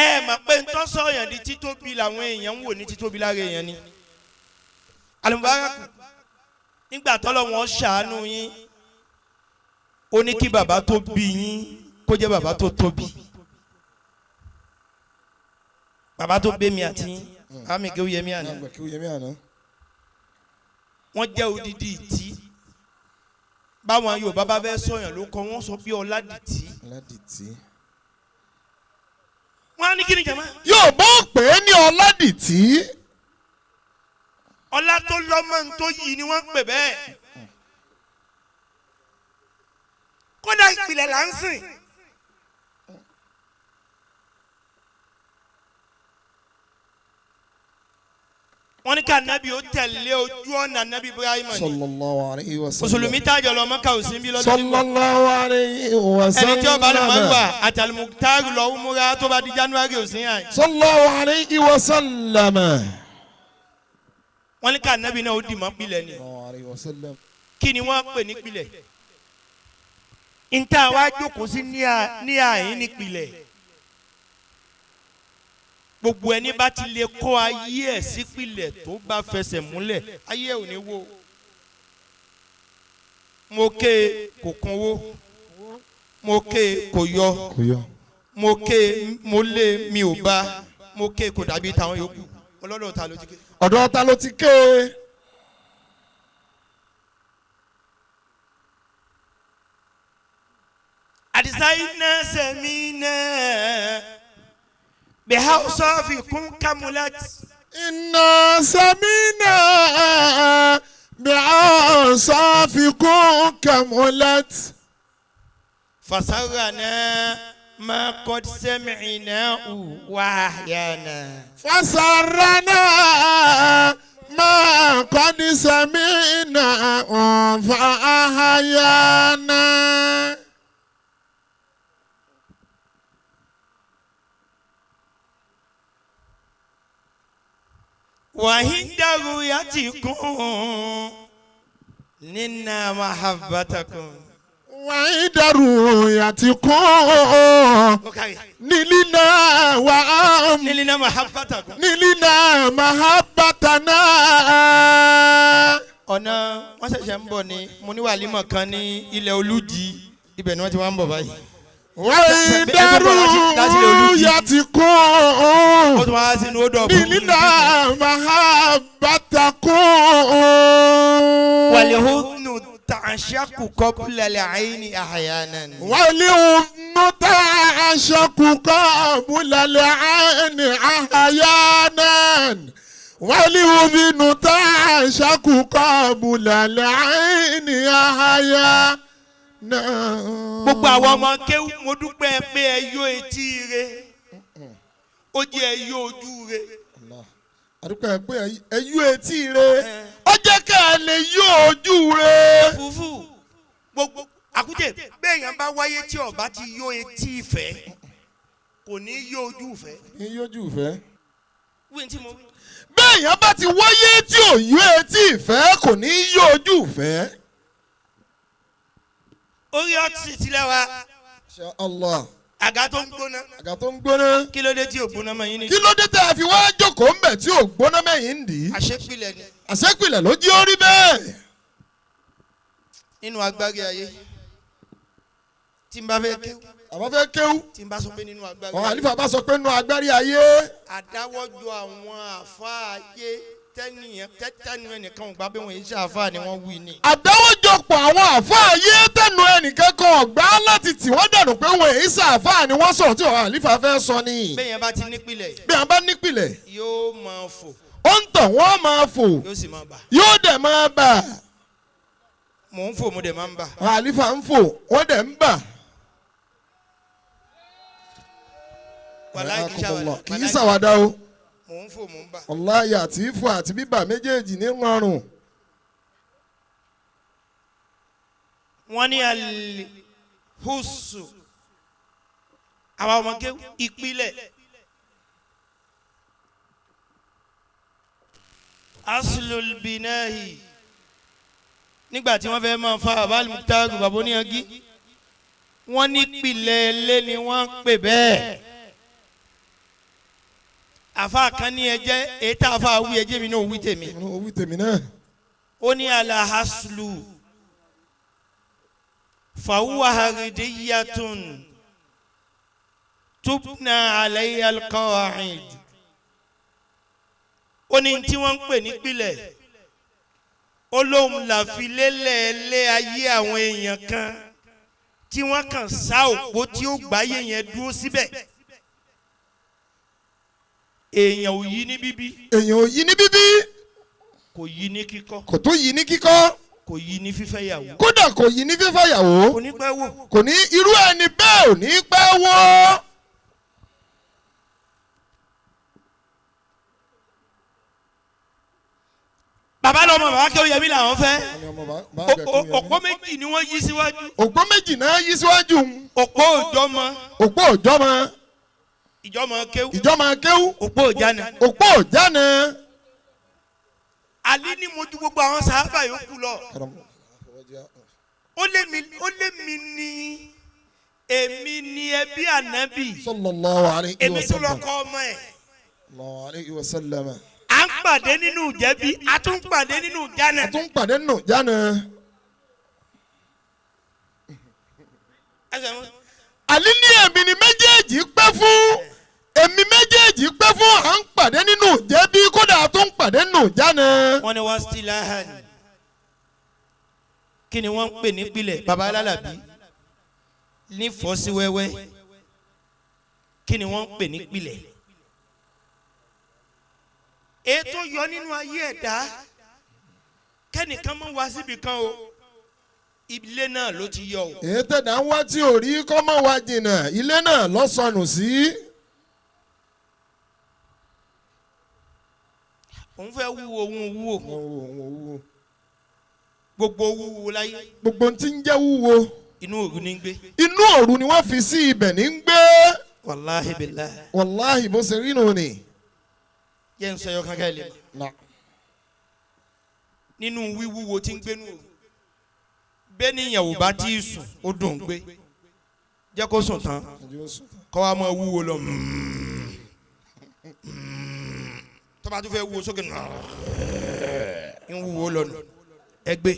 Ẹ mọ̀ pé ntọ́ sọ̀yàn di títóbi làwọn èèyàn ń wò ní títóbi lára èèyàn ni. Alùbárakù nígbà tọ́lọ̀ wọn ṣàánú yín, ó ní kí bàbá tó bí yín kó jẹ́ bàbá tó tóbi. Bàbá tó bí mi àti yín, àmì kí ó yẹ mí àná. Àgbà kí ó yẹ mí àná. Wọ́n jẹ́ odidi ìtí. Báwọn Yorùbá bá fẹ́ sọ̀yàn ló kọ́, wọ́n sọ pé Ọládìtì. Ọládìtì. Wọ́n á ní kí ni jàmá. Yóò bó pè é ní Ọládìtì. Ọlá tó lọ́mọ ń tó yìí ni wọ́n ń pè bẹ́ẹ̀. Kódà ìpìlẹ̀ là ń sìn. Wọ́n ní ká nábì ó tẹ̀lé ojú ọ̀nà nábì Ibrahim ni. Sallallahu alayhi wa sallam. Mùsùlùmí tájọ lọ Mọ́kà ò sí bí lọ́dún tí ń bọ̀. Sallallahu alayhi wa sallam. Ẹni tí ó bá lè máa gbà àti Al-Muktaru lọ umura tó bá di January ò sí yàn. Sallallahu alayhi wa sallam. Wọ́n ní ká nábì náà ó dì mọ́ pilẹ̀ ni. Sallallahu alayhi wa sallam. Kí ni wọ́n pè ní pilẹ̀? Nta wa jókòó sí ní àyín nípìlẹ̀. Gbogbo ẹni bá ti lè kọ́ ayé ẹ̀ sípìlẹ̀ tó bá fẹsẹ̀ múlẹ̀, ayé ẹ̀ ò ní wó. Mo ké kò kúnwó, mo ké kò yọ, Kò yọ. mo ké mo lé mi ò bá, mo ké kò dàbí táwọn yòókù. Ọlọ́dọ̀ ta ló ti ké? Ọ̀dọ̀ ta ló ti ké? Àdìsá iná sẹ̀mí náà bẹ̀há sọ́ọ̀fì kún kámúlẹ́tì. Inna samina bi'ansafikum kamulat. Fasarana ma qad sami'nahu wa ahyana. Fasarana ma qad sami'na fa ahyana. Wa hinda ruyatikum ninna mahabbatakum. Wa inda ru'yatikum nilina wa am Nilina mahabbatakum. nilina mahabbatana. Ọ̀nà wọ́n ṣẹ̀ṣẹ̀ ń bọ̀ ni mo ní wàlímọ̀ kan ní ilẹ̀ Olújì, ibẹ̀ ni wọ́n ti wá ń bọ̀ báyìí. Wa inda ru'yatikum Ó tún wá sínú ó dọ̀ nilina mahabbatakum. Wàlíhùnù tàṣàkù qabla al-ayni ahyanan. Wàlíhùnù tàṣàkù qabla al-ayni ahyanan. Wàlíwùbínú tá a ṣàkókò bùlàlẹ̀ àìní àhàyà náà. Gbogbo àwọn ọmọ kéwú, mo dúpẹ́ pé ẹ yó etí re, ó jẹ́ ẹ yó ojú re. Àdúpẹ́ pé ẹ yó etí re, ó jẹ́ ká ẹ lè yó ojú re. Fùfú gbogbo àkútè bẹ́ẹ̀ yẹn bá wáyé tí ọba ti yó etí ìfẹ́, kò ní yó ojú ìfẹ́. Ní yójú ìfẹ́. Wí ní tí mo wí. Bẹ́ẹ̀ yẹn bá ti wáyé tí ò yó etí ìfẹ́, kò ní yó ojú ìfẹ́. Orí ọtí tilẹ̀ wa. Insha Allah. Àga tó ń gbóná. Àga tó ń gbóná. Kí ló dé tí ò gbóná mọ́ yín ní. Kí ló dé tẹ́ ẹ fi wá jókòó ń bẹ̀ tí ò gbóná mẹ́yìn ń dì í? Àṣepilẹ̀ ni. Àṣepilẹ̀ ló jí ó rí bẹ́ẹ̀. Nínú agbárí ayé, tí n bá fẹ́ kéwú. Àbá fẹ́ kéwú. Tí n bá sọ pé nínú agbárí Àwọn ayé. àlífà bá sọ pé nínú agbárí ayé. Àdáwọ́jọ àwọn àfáà ayé tẹ́nìyàn tẹ́tẹ́nu ẹnìkan ò gbà pé wọ́n yìí ṣe àfáà ni wọ́n wí ni. Àdáwọ́jọpọ̀ àwọn àfáà ayé tẹnu ẹnìkan kan ọ̀gbá láti tì wọ́n dànù pé wọ́n èyí ṣàfáà ni wọ́n sọ̀rọ̀ tí àwọn àlífà fẹ́ sọ ni. Bẹ́ẹ̀ yẹn bá ti nípìlẹ̀. Bí àwọn bá nípìlẹ̀. Yóò máa fò. Ó ń tàn wọ́n máa fò. Yóò sì máa bà. Yóò dẹ̀ máa bà. Mò ń fò, mo dẹ̀ máa ń bà. Àwọn àlífà ń fò, wọ́n dẹ̀ ń bà. Wàláhì kì í ṣàwàdà. Kì í ṣàwàdà o. Mò ń fò, mò ń bà. Wàláhì àti ìfò àti bíbà méjèèjì ní rọrùn. Wọ́n ní alihusu àwọn ọmọge ìpìlẹ̀ aslul binahi. Nígbà tí wọ́n fẹ́ máa fa abal muktaru bàbá oníyangi, wọ́n ní ìpìlẹ̀ ilé ni wọ́n ń pè bẹ́ẹ̀. Àfa kan ní ẹjẹ́ èyí tá a fa wí ẹjẹ́ mi náà wí tèmi. Wí tèmi náà. Ó ní alahaslu fàwùwà haridiyatun tubna alayya alqawaid. Ó ní tí wọ́n ń pè nípìlẹ̀, ó lóun làfilélẹ̀ lé ayé àwọn èèyàn kan tí wọ́n kàn sá òpó tí ó gbáyé yẹn dúró síbẹ̀. Èèyàn ò yí ní bíbí. Èèyàn ò yí ní bíbí. Kò yí ní kíkọ́. Kò tó yí ní kíkọ́. Kò yí ní fífẹ́ yàwó. Kódà kò yí ní fífẹ́ yàwó. Kò ní pẹ́ wò. Kò ní irú ẹni bẹ́ẹ̀ ò ní pẹ́ wò. Bàbá lọmọ bàbá kí ó yẹmí làwọn fẹ́. Òpó méjì ni wọ́n yí síwájú. Òpó méjì náà yí síwájú. Òpó òjọ́mọ. Òpó òjọ́mọ. Ìjọ́mọ kéwú. Ìjọ́mọ kéwú. Òpó òjánà. Òpó òjánà. Àlí ni mo ju gbogbo àwọn sàhábà yòókù lọ. Ó lé mi ní èmi ní ẹbí ànábì. Sallallahu alayhi wa sallam. Èmi tó lọ kọ́ ọmọ ẹ̀. Sallallahu alayhi wa sallam. À ń pàdé nínú ìjẹ́bí, a tún pàdé nínú ìjánà. A tún pàdé nínú ìjánà. Àlí ní èmi ni méjèèjì pẹ́ fún. Èmi méjèèjì pẹ́ fún, à ń pàdé nínú ìjẹ́bí, kódà a tún pàdé nínú ìjánà. Wọ́n ní wá stilahan. Kí ni wọ́n ń pè nípìlẹ̀ baba alálàbí ní fọ́síwẹ́wẹ́? Kí ni wọ́n ń pè nípìlẹ̀? Ètò yọ nínú ayé ẹ̀dá kẹ́nìkan mọ̀ wá síbi kan o, ilé náà ló ti yọ o. Ètò ẹ̀dá ń wá tí ò rí kọ́ mọ́ wá jìnnà, ilé náà ló sọnù sí. Òun fẹ́ wúwo, òun wúwo. Gbogbo wúwo láyé. Gbogbo tí ń jẹ́ wúwo. Inú òru ni ń gbé. Inú òru ni wọ́n fi sí ibẹ̀ ní ń gbé. Wàláhi bìláhi. Wàláhi bó ṣe rí nù ni. Jẹ́ n sọ yọ kankan lè mọ̀. Nínú wíwúwo tí ń gbénú òru. Bẹ́ẹ̀ ni ìyàwó bá tí ì sùn, ó dùn gbé. Jẹ́ kó sùn tán. Kọ́ wa máa wúwo lọ. Tó bá tún fẹ́ wúwo sókè nù. Ń wúwo lọ nù. Ẹ gbé.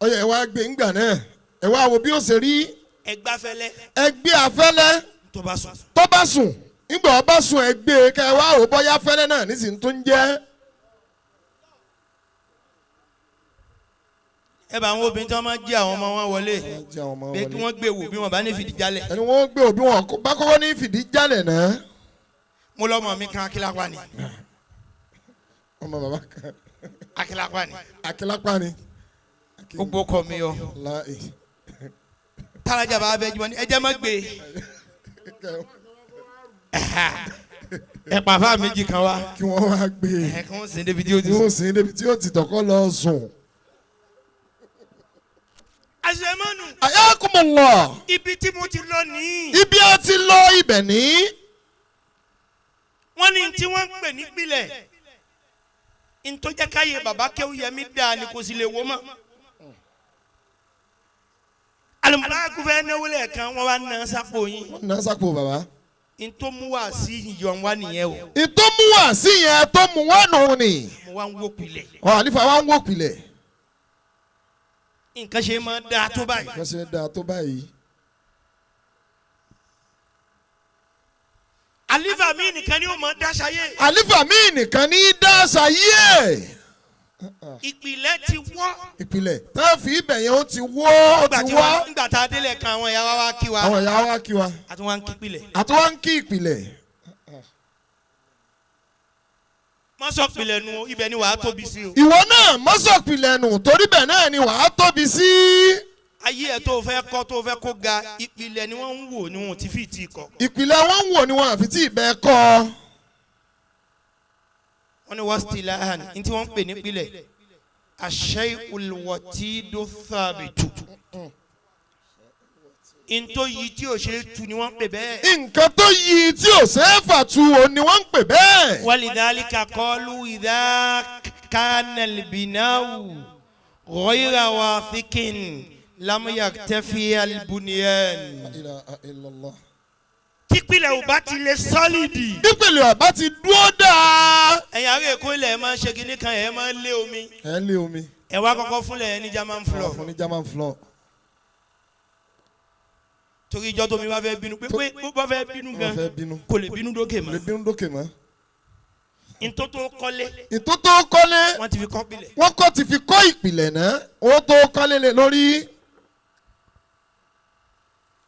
Ọyọ ẹ wá gbé ńgbà náà. Ẹ wá wo bí ó ṣe rí. Ẹ gbá fẹ́lẹ́. Ẹ gbé afẹ́lẹ́. Tó bá sùn. Tó bá sùn. Ńgbà ó bá sùn ẹ gbé kẹ wá wò bóyá fẹ́lẹ́ náà nísìnyí tó ń jẹ́. Ẹ bá àwọn obìnrin tí wọ́n máa jí àwọn ọmọ wọn wọlé. Pé kí wọ́n gbé wò bí wọ́n bá ní fìdí jálẹ̀. Ẹni wọ́n gbé wò bí wọ́n bá kọ́kọ́ ní fìdí jálẹ̀ náà. Mo lọ́mọ mi kan akílápá ni. Ọmọ bàbá kan. Akilapa ni. Akílápá ni. Gbogbo kọ mi yọ. Láì. Tálájà bá fẹ́ jùmọ̀ ní ẹ jẹ́ má gbé. Ẹ pàfà méjì kan wá. Kí wọ́n wá gbé e. Ẹ kí wọ́n sìn débi tí ó ti Tí sùn. wọ́n sìn débi tí ó ti tọ̀kọ́ lọ sùn. Àṣemọ́nù Ayakumullah. ibi tí mo ti lọ nìyí. Ibi a ti lọ ibẹ̀ ní. Wọ́n ní tí wọ́n ń pè nípìlẹ̀. Ntọ́jà káyé bàbá Kéwúyẹmí dáa ni kò sì lè wó mọ́. Alùpùpù fẹ́ náwó lẹ́ẹ̀kan wọ́n wá ná sápò yín. Wọ́n ná sápò bàbá. Ntọ́ mú wá sí ìyọ̀ wá nìyẹn o. Ìtò mú wá sí yẹn tó mú wá nù ni. Mo wá ń wó pilẹ̀. Ọ̀ àlífà wa ń wò pilẹ̀. Nǹkan ṣe máa dáa tó báyìí. Nǹkan ṣe dáa tó báyìí. Àlífà mi nìkan ni ó máa dáṣayé. Àlífà mi nìkan ní í dá ṣayé ẹ̀. Ìpìlẹ̀ ti wọ́. Ìpìlẹ̀ tá a fi ibẹ̀ yẹn ó ti wọ́ ó Nígbà ti tí wọ́. wọ́n nígbà tá a délẹ̀ kan àwọn ìyá wa wá kí wa. Àwọn ìyá wa kí wa. A tún wá ń kí pilẹ̀. Àti wọ́n ń kí ìpìlẹ̀. Má sọ pilẹ̀ nu o, ibẹ̀ ni wàá tóbi sí o. Ìwọ náà mọ́sọ̀pìlẹ̀ nù torí bẹ̀ náà ni wàá tóbi sí. Ayé ẹ̀ tó fẹ́ kọ́ tó fẹ́ kó ga ìpìlẹ̀ ni wọ́n ń wò ni wọ́n ti fi ti kọ́. Ìpìlẹ̀ wọn ń wò ni wọn àfi tí ìbẹ̀ kọ́. Wọ́n ní wọ́n ní tí wọ́n ń pè nípìlẹ̀ àṣẹ olùwọ̀tí ló tàbí tutù. Ntó yìí tí ò ṣe é tu ni wọ́n ń pè bẹ́ẹ̀. Nǹkan tó yí tí ò ṣeé fà tu òun ni wọ́n ń pè bẹ́ẹ̀. Walidhalika qalu idha kana al-binau ghayra wathiqin lam yaktafi al-bunyan. Típìlẹ̀ ò bá ti lè sọ́lìdì. Ìpìlẹ̀ ọ̀bá ti dúró dáa. Ẹ̀yin ará Èkó ilẹ̀ ẹ̀ máa ń ṣe kinní kan ẹ̀ máa ń lé omi. Ẹ ń lé omi. Ẹ wá kọ́kọ́ fúnlẹ̀ ẹ ní German floor. Fún ní German floor. Torí ìjọ tómi bá fẹ́ bínú pé pé bó bá fẹ́ bínú Wọ́n gan fẹ́ bínú. kò lè bínú dókè Lè mọ́. bínú dókè mọ́. Ntótó kọ́lé Ìtó tó kọ́lé wọ́n ti fi kọ́ pilẹ̀. wọ́n kọ́ ti fi kọ́ ìpìlẹ̀ náà wọ́n tó kọ́lé lé lórí.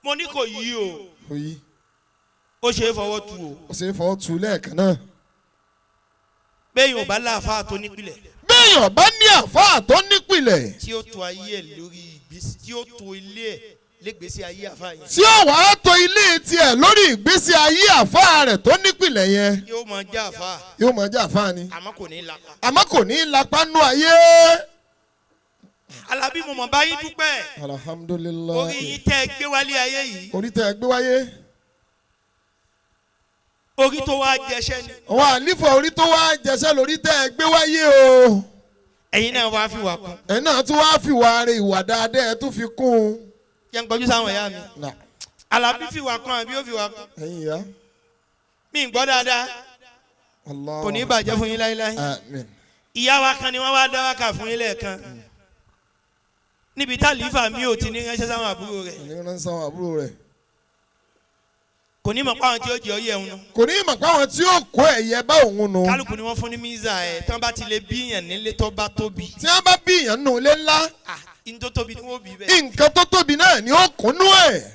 Mo ní kò yí o, Oyi ó ṣe é fọwọ́ tu o. ó ṣe é fọwọ́ tu lẹ́ẹ̀kan náà. Bẹ́ẹ̀ yóò bá láàfáà tó nípìlẹ̀ Béèyàn bá ní àfáà tó nípìlẹ̀ tí ó to ayé ẹ̀ lórí ìgbésí tí ó to ilé ẹ̀ légbèsí ayé àfáà yẹn. tí ó wàá to ilé tiẹ̀ lórí ìgbésí ayé àfáà rẹ̀ tó nípìlẹ̀ yẹn Yóò máa jẹ́ àfáà yóò máa jẹ́ àfáà ni. àmọ́ kò ní lapa. Àmọ́ kò ní í lapá nú ayé. Alábí mo mọ̀ báyìí dúpẹ́. Alhamdulilayi. Orí yín tẹ́ ẹ gbé wálé ayé yìí. Orí tẹ́ ẹ gbé wáyé. Orí tó wá jẹṣẹ́ ni. Àwọn àlífọ̀ orí tó wá jẹsẹ́ lórí tẹ́ ẹ gbé wáyé o. Ẹ̀yin náà wá fi wà kún. Ẹ̀ náà tún wá fi wà rẹ̀ ìwà dáadáa ẹ tún fi kún un. Jẹ́ ń kọjú sáwọn ìyá mi. Nà Alábí fi wà kún àbí ó fi wà kún. ẹ̀yin ìyá. Mi ń gbọ́ dáadáa. Allah. Kò ní bàjẹ́ fún yín láéláé. Àmín. Ìyá wa kan ni wọ́n wá dá wákà fún yín lẹ́ẹ̀kan. Níbi tá àlífà mi ò ti ní ránṣẹ́ sáwọn àbúrò rẹ̀. Kò ní ránṣẹ́ àwọn àbúrò rẹ̀. Kò ní mọ̀ pé àwọn tí ó jẹ́ ọyẹ́ òun nù. Kò ní mọ̀ pé àwọn tí ó kó ẹ̀yẹ bá òun nù. Kálukú ni wọ́n fún ní mísà ẹ̀ tán bá ti lè bíyàn nílé tó bá tóbi. Tí wọ́n bá bí èèyàn nù ilé ńlá, Ah, n tó tóbi ni wọ́n bí bẹ́ẹ̀. nǹkan tó tóbi náà ni ó kúnnú ẹ̀.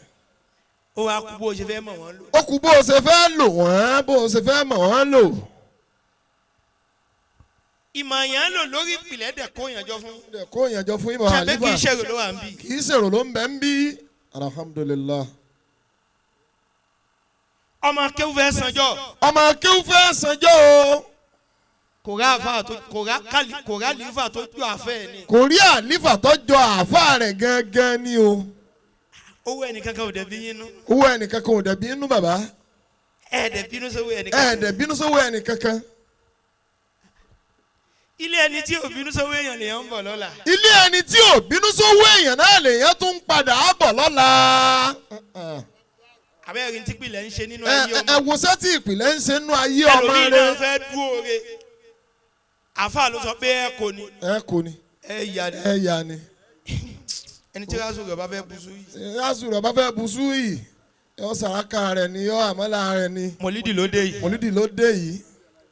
Ó wá kú bó o ṣe fẹ́ mọ̀ wọ́n lò. Ó kù bó o ṣe fẹ́ lò wọ́n, bó o ṣe fẹ́ mọ̀ wọ́n lò. Ìmọ̀ yẹn ń lò lórí ìpìlẹ̀ dẹ̀ kó yàn jọ fún. Kó èèyàn jọ fún ìmọ̀ Ṣàbẹ́ kì í àlífà. ṣèrò ló wà ń bì. Kì í ṣèrò ló ń bẹ ń bí. Alhamdulillah. Ọmọ akéwù fẹ́ sanjọ́. Ọmọ akéwù fẹ́ sanjọ́ o. Kò rá àfa tó kò rá kálí kò rá àlífà tó ju àfẹ́ ẹ̀ ni. Kò rí àlífà tó jọ àáfàá rẹ̀ gangan ni o. Owó ẹnìkankan ò dẹ̀ bí yín nú. Owó ẹnìkankan ò dẹ̀ bínú bàbá. Ẹ̀ dẹ̀ bínú sówó ẹnìkankan. Ẹ̀ dẹ̀ bínú sówó ẹnìkankan. Ilé ẹni tí ò bínú sówó èèyàn lèèyàn ń bọ̀ lọ́la. Ilé ẹni tí ò bínú sówó èèyàn náà lèèyàn tún ń padà á bọ̀ lọ́la. Àbẹ́rẹ́ tí ìpìlẹ̀ ń ṣe nínú Ẹ ayé ẹ ọmọ. wo sẹ́tì ìpìlẹ̀ ń ṣe nínú ayé ọmọ Ẹlòmíì náà rẹ. fẹ́ dúró re. Àfa ló sọ pé ẹ kò ní. Ẹ kò ní. Ẹ yà ni. Ẹ yà ni. Ẹni tí wàá sọ̀rọ̀ bá fẹ́ bu sú yìí. Yásù rẹ̀ bá fẹ́ bu sú yìí. Yọ sàrákà rẹ̀ ni yọ àmọ́là rẹ̀ ni. Mọ̀lídìí ló dé yìí. Mọ̀lídìí ló dé yìí.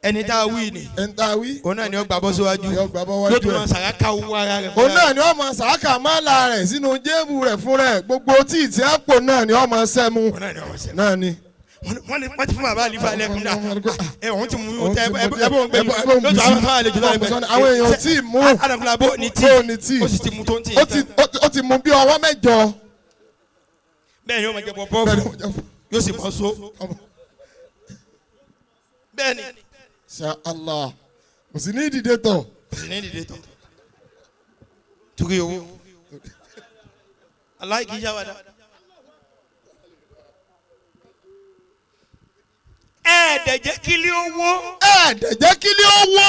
Ẹni tá a wí ni. Ẹni tá a wí. Òun náà ni ó gbà bọ́ síwájú. Yọ gbà bọ́ wájú Yóò tún ẹ̀. máa sàrákà owó ara rẹ̀. Òun náà ni ó máa sàrákà mọ́là rẹ̀ sínú jéèbù rẹ̀ fún rẹ̀. Gbogbo tí ìtì àpò náà ni ó máa sẹ́mu. Òun náà ni ó máa sẹ́mu. Náà ni. Wọ́n ti fún bàbá àlífà lẹ́kùn náà. Ẹ wọ́n ti mú tẹ ẹ bọ́ ń gbẹ lójú àwọn afọ àlejò náà. Àwọn èèyàn tí ì mú. Àdàkùnrin bó ní tíì. Bó ní tíì. Ó sì ti mú tó ń tíì. Ó ti mú bí ọwọ́ mẹ́jọ. Bẹ́ẹ̀ ni ó máa jẹ pọpọ́ọ̀fù yóò sì mọ so. Bẹ́ẹ̀ ni. Ṣé Allah kò sí ní ìdìde tọ̀. Kò sí ní ìdìde tọ̀. Torí owó. Aláìkí yáwàdà. Ẹ̀ẹ́dẹ̀ jẹ́ kílí owó. Ẹ̀ẹ́dẹ̀ jẹ́ kílí owó.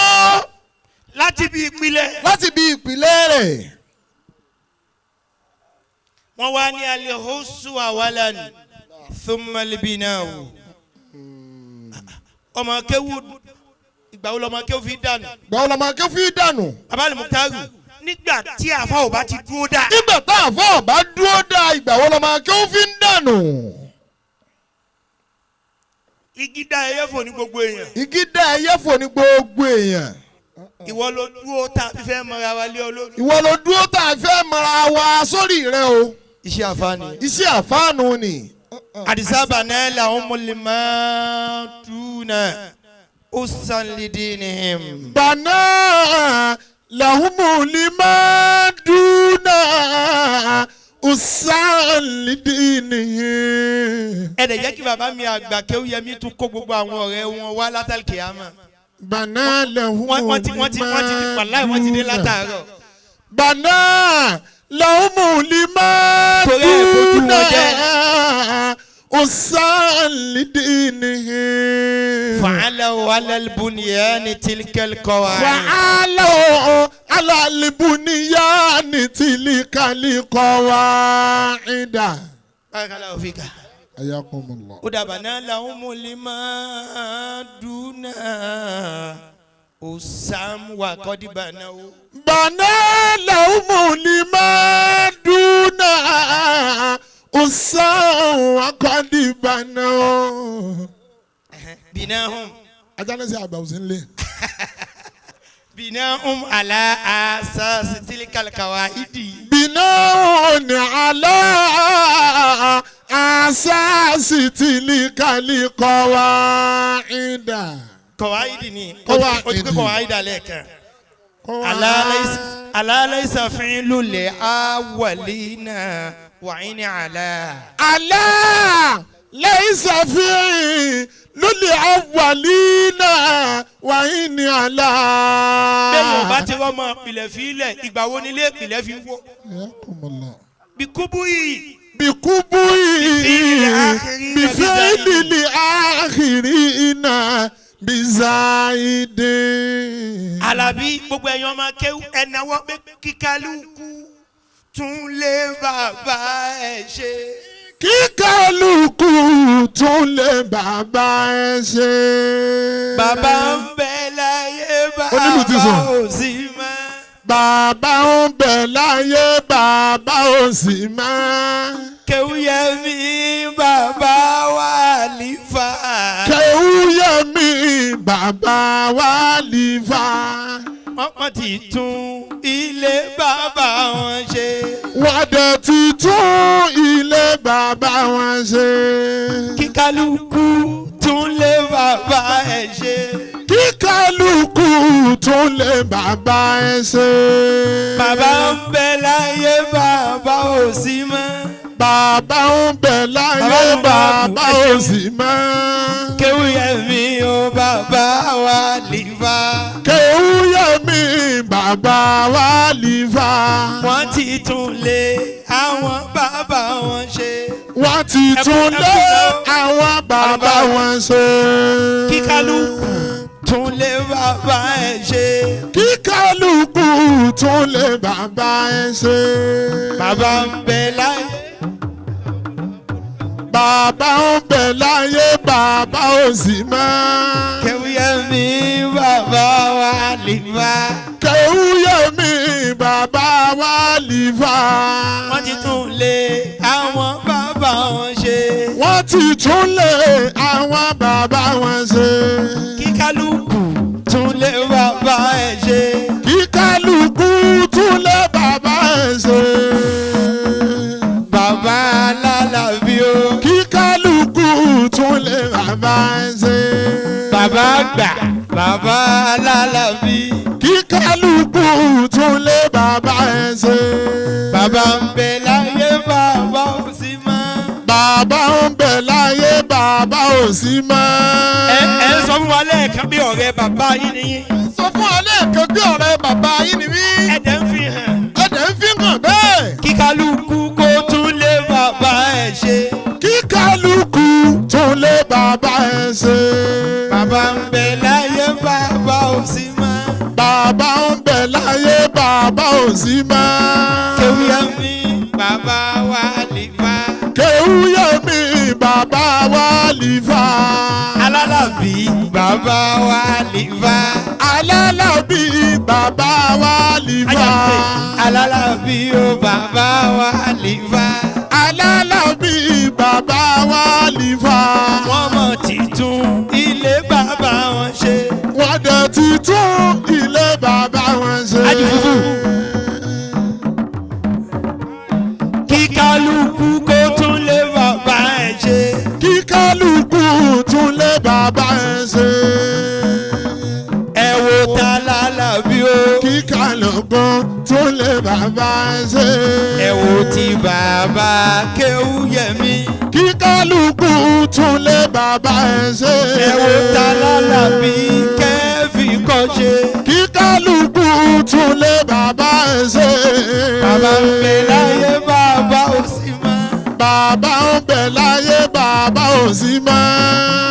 Láti bí ìpìlẹ̀. Láti bí ìpìlẹ̀ rẹ̀. Wọ́n wá ní alihusu awalan thumma libinahu. Ọmọ kéwú ìgbà wo lọmọ kéwú fi dànù. Ìgbà wo lọmọ kéwú fi dànù. Abali Muktaru nígbà tí àfa ò bá ti dúró dá. Nígbà tá àfa ò bá dúró dá ìgbà wo lọmọ kéwú fi ń dànù. Igi dá ẹyẹ fò ní gbogbo èèyàn. Igi dá ẹyẹ fò ní gbogbo èèyàn. Ìwọ ló dúró tá a fẹ́ mọra wa lé ọ lórí. Ìwọ ló dúró tá a fẹ́ mọra wa sórí rẹ o. Iṣẹ́ àfáàní. Iṣẹ́ àfáànù ni. Àdìsá bàná làwọn mọ̀lẹ́mọ́ túnà ó sàn lédè nìhìm. Bàná làwọn mọ̀lẹ́mọ́ dúnà ó sàn lédè nìhìm. Ẹ dẹ̀ jẹ́ kí bàbá mi àgbà Kéwúyẹmí tún kó gbogbo àwọn ọ̀rẹ́ wọn wá látàlùkì àmọ́. Bàná làwọn Wọ́n ti wàláì wọ́n ti dé látàárọ̀. Bàná làwọn mọ̀lẹ́mọ́ Torí ẹ̀ bójú dúnà wọn jẹ́. ó sàn lédè nìhìm. Fa'alaw ala al-bunyani tilka al-qawa'id. Fa'alaw ala al-bunyani tilka al-qawa'ida. Barakallahu fika. Ayakumullah. Ó dàbà náà làwọn mọ̀lẹ́mọ́ dúnà ó sàm wà kọ́dìbà náà ó. Bàná làwọn mọ̀lẹ́mọ́ dúnà ó sàn wà kọ́dìbà náà. Binahum. Ajá náà ṣe àgbà òsín lé. Binahum ala asasi tilka al-qawa'idi. Binahum ala asasi tilka al-qawa'ida. Kọ̀wáìdì ni. Kọ̀wáìdì. O ti pé kọ̀wáìdì alẹ́ kan. Ala laysa fi'lu li-awwalina wa in ala. Ala laysa fi'lu li-awwalina wa in ala. Bẹ́ẹ̀ mo bá ti rọ́mọ ìpìlẹ̀ fílẹ̀ ìgbà wo nílé ìpìlẹ̀ fi wó. Bikubu yìí. Bikubu yìí. Bifili akhirina bizaide. Àlàbí gbogbo ẹ̀yàn máa kéwú ẹ̀náwó pé kíkálukú tún lé bàbá ẹ̀ ṣe. Kíkálukú tún lé bàbá ẹ̀ ṣe. Bàbá ń bẹ láyé bàbá ò sí mọ́. Bàbá ń bẹ láyé bàbá ò sí mọ́. Kéwúyẹmí bàbá wa lífà. Kéwúyẹmí bàbá wa lífà. Wọ́n ti tún ilé bàbá wọn ṣe. Wọ́n dẹ̀ ti tún ilé bàbá wọn ṣe. Kíkálukú tún lé bàbá ẹ̀ ṣe. Kíkálukú tún lé bàbá ẹ̀ ṣe. Bàbá ń bẹ láyé bàbá ò sí mọ́. Bàbá ń bẹ láyé bàbá ò sí mọ́. Kéwúyẹmí o bàbá wa lífà. Kéwúyẹmí bàbá wa lífà. Wọ́n ti tún lé àwọn bàbá wọn ṣe. Wọ́n ti tún lé àwọn bàbá wọn ṣe. Kíkálukú tún lé bàbá ẹ̀ ṣe. Kíkálukú tún lé bàbá ẹ̀ ṣe. Bàbá ń bẹ láyé. Bàbá ń bẹ láyé bàbá ò sí mọ́. Kéwúyẹmí bàbá wa lífà. Kéwúyẹmí bàbá wa lífà. Wọ́n ti tún lé àwọn bàbá wọn ṣe. Wọ́n ti tún lé àwọn bàbá wọn ṣe. Kíkálukú tún lé bàbá ẹ̀ ṣe. Kíkálukú tún lé bàbá ẹ̀ ṣe. Bàbá alálàbí o. Kíkálukú tún lé bàbá ẹ̀ ṣe. Bàbá àgbà bàbá alálàbí. Kí kálukú tún lé bàbá ẹ̀ ṣe. Bàbá ń bẹ láyé bàbá ò sí mọ́. Bàbá ń bẹ láyé bàbá ò sí mọ́. Ẹ ẹ ń sọ fún wa lẹ́ẹ̀kan bí ọ̀rẹ́ bàbá yín ni yín. Sọ fún wa lẹ́ẹ̀kan bí ọ̀rẹ́ bàbá yín ni mí. Ẹ̀dẹ̀ ń fi hàn. Ẹ̀dẹ̀ ń fi hàn bẹ́ẹ̀. Kí kálukú kó tún lé bàbá ẹ̀ ṣe. Kí kálukú tún lé bàbá ẹ̀ ṣe. Bàbá ń bẹ láyé bàbá ò sí mọ́. Bàbá ń bẹ láyé bàbá ò sí mọ́. Kéwúyẹ́mí bàbá wa lè fa. Kéwúyẹ́mí bàbá wa lè fa. Alálàbí bàbá wa lè fa. Alálàbí bàbá wa lè fa. Alálàbí o bàbá wa lè fa. Alálàbí bàbá wa lè fa. Wọ́n mọ̀ títún ilé bàbá wọn ṣe. Wọ́n dẹ̀ ti tún ilé bàbá wọn ṣe. Ajifufu. Kí kálukú kó tún lé bàbá ẹ̀ ṣe. Kí kálukú tún lé bàbá ẹ̀ ṣe. Ẹ wo ta lálàbí o. Kí kálukú tún lé bàbá ẹ̀ ṣe. Ẹ wo ti bàbá Kéwúyẹmí. Kí kálukú tún lé bàbá ẹ̀ ṣe. Ẹ wo ta lálàbí kẹ́fì kọ́ ṣe. Kí kálukú tún lé bàbá ẹ̀ ṣe. Bàbá ń bẹ láyé bàbá ò sí mọ́. Bàbá ń bẹ láyé bàbá ò sí mọ́.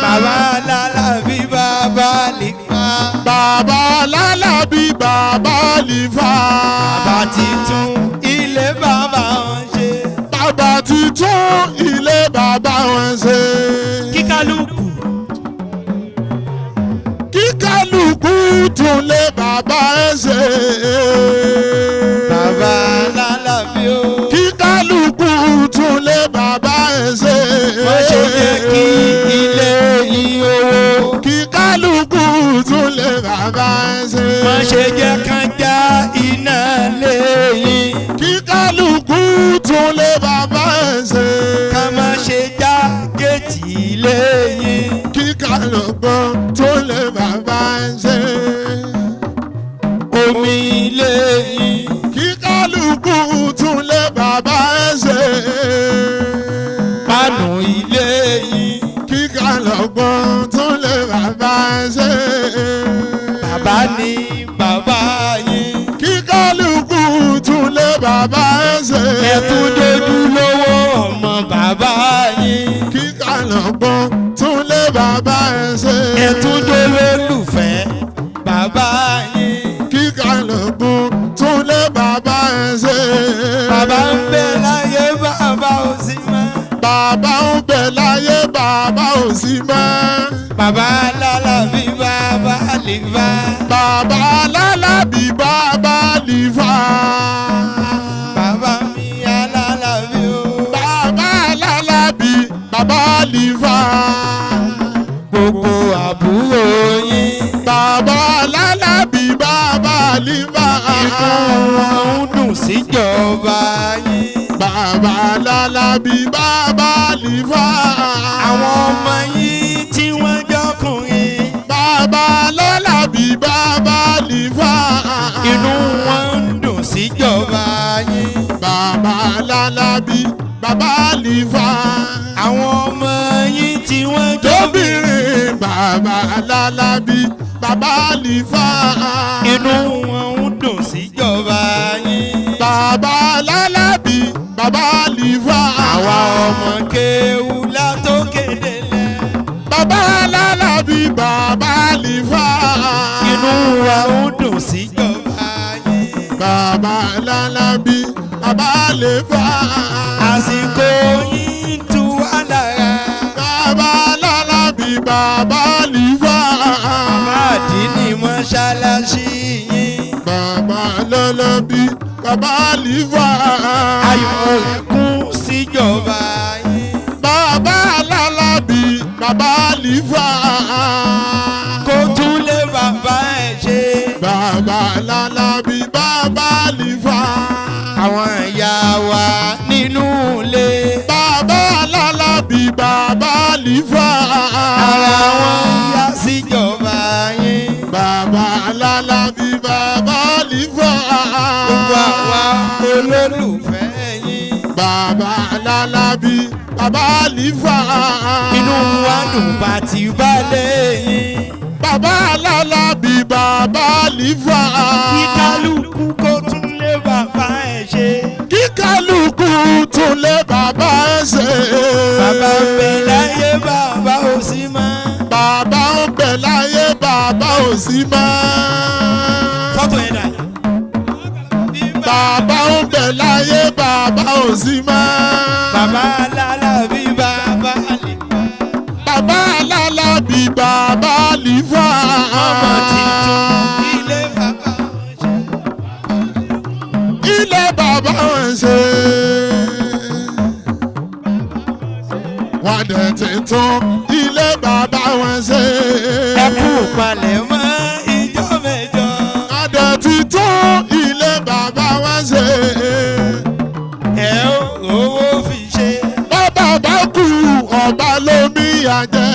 Bàbá lálàbí bàbá lè fa. Bàbá lálàbí bàbá lè fa. Bàbá ti tún ilé bàbá wọn ṣe. Bàbá ti tún ilé bàbá wọn ṣe. Kí kálukú Kí kálukú tún lé bàbá ẹ̀ ṣe. bàbá lálàbí o. Kí kálukú tún lé bàbá ẹ̀ ṣe. Má ṣe jẹ́ kí ilé yìí owó. Kí kálukú tún lé bàbá ẹ̀ ṣe. Má ṣe jẹ́ kán já iná lé yín. Kí kálukú tún lé bàbá ẹ̀ ṣe. Ká má ṣe já géètì lé yín. Kí kálukú tún lé bàbá ẹ̀ ṣe. Omi lé yín. Kí kálukú tún lé bàbá ẹ̀ ṣe. Pánù ilé yín. Kí kálukú tún lé bàbá ẹ̀ ṣe. Bàbá ni bàbá yín. Kí kálukú tún lé bàbá ẹ̀ ṣe. Ẹ tún dojú lówó ọmọ bàbá yín. Kí kálukú tún lé bàbá ẹ̀ ṣe. Ẹ tún dolólùfẹ́ bàbá yín. Kí kálukú tún lé bàbá ẹ̀ ṣe. Bàbá ń bẹ láyé bàbá ò sí mọ́. Bàbá ń bẹ láyé bàbá ò sí mọ́. Bàbá lálàbí bàbá lè bá. Bàbá lálàbí bàbá lìfà. Bàbá mi alálàbí o. Bàbá lálàbí bàbá lìfà. Gbogbo àbúrò yín. Bàbá lálàbí bàbá lìfà. Inú wọn ń dùn síjọba yín. Bàbá lálàbí bàbá lìfà. Àwọn ọmọ yín tí wọ́n jọkùnrin. Bàbá lálàbí bàbá lìfà. Inú wọn ń dùn síjọba yín. Bàbá lálàbí bàbá lìfà. Àwọn ọmọ yín tí wọ́n jọbìnrin. Tóbìnrin bàbá lálàbí bàbá lìfà. Inú wọn ń dùn síjọba yín. Bàbá lálàbí bàbá lìfà. Àwa ọmọ kéwú látòkè délẹ̀. Bàbá lálàbí bàbá lìfà. Inú wa ń dùn síjọba yín. Bàbá lálàbí bàbá lìfà. Àsìkò yín tú wá lára. Bàbá lálàbí bàbá lìfà. Máàdì ní mọ́ṣáláṣí yín. Bàbá lálàbí bàbá lìfà. Ayọ̀ rẹ̀ kún síjọba yín. Bàbá lálàbí bàbá lìfà. Kó tún lé bàbá ẹ̀ ṣe. Bàbá lálàbí bàbá lìfà. Àwọn ìyá wa nínú ilé. Bàbá lálàbí bàbá lìfà. Ara wọn yá síjọba yín. Bàbá Alábí bàbá Àlífà. Gbogbo àwa olólùfẹ́ yín. Bàbá Alábí bàbá Àlífà. Inú wa dùn bá ti balẹ̀ yín. Bàbá Alábí bàbá Àlífà. Kí kálukú kó tún lé bàbá ẹ̀ ṣe. Kí kálukú tún lé bàbá ẹ̀ ṣe. Bàbá ń bẹ láyé bàbá ò sí mọ́. Bàbá ń bẹ láyé bàbá ò sí mọ́. Fọ́tò yẹn dà. Bàbá ń bẹ láyé bàbá ò sí mọ́. Bàbá Alábí bàbá Àlífà. Bàbá Alábí bàbá Àlífà. Ọmọ titun ilé bàbá wọn ṣe. Ilé bàbá wọn ṣe. Wọ́n dẹ̀ ti tún ilé bàbá wọn ṣe. Ẹ kú palẹ̀ mọ́ ìjọ mẹ́jọ. Wọ́n dẹ̀ ti tún ilé bàbá wọn ṣe. Ẹ ó owó fi ṣe. Bàbá bá kú ọba lómi àjẹ́.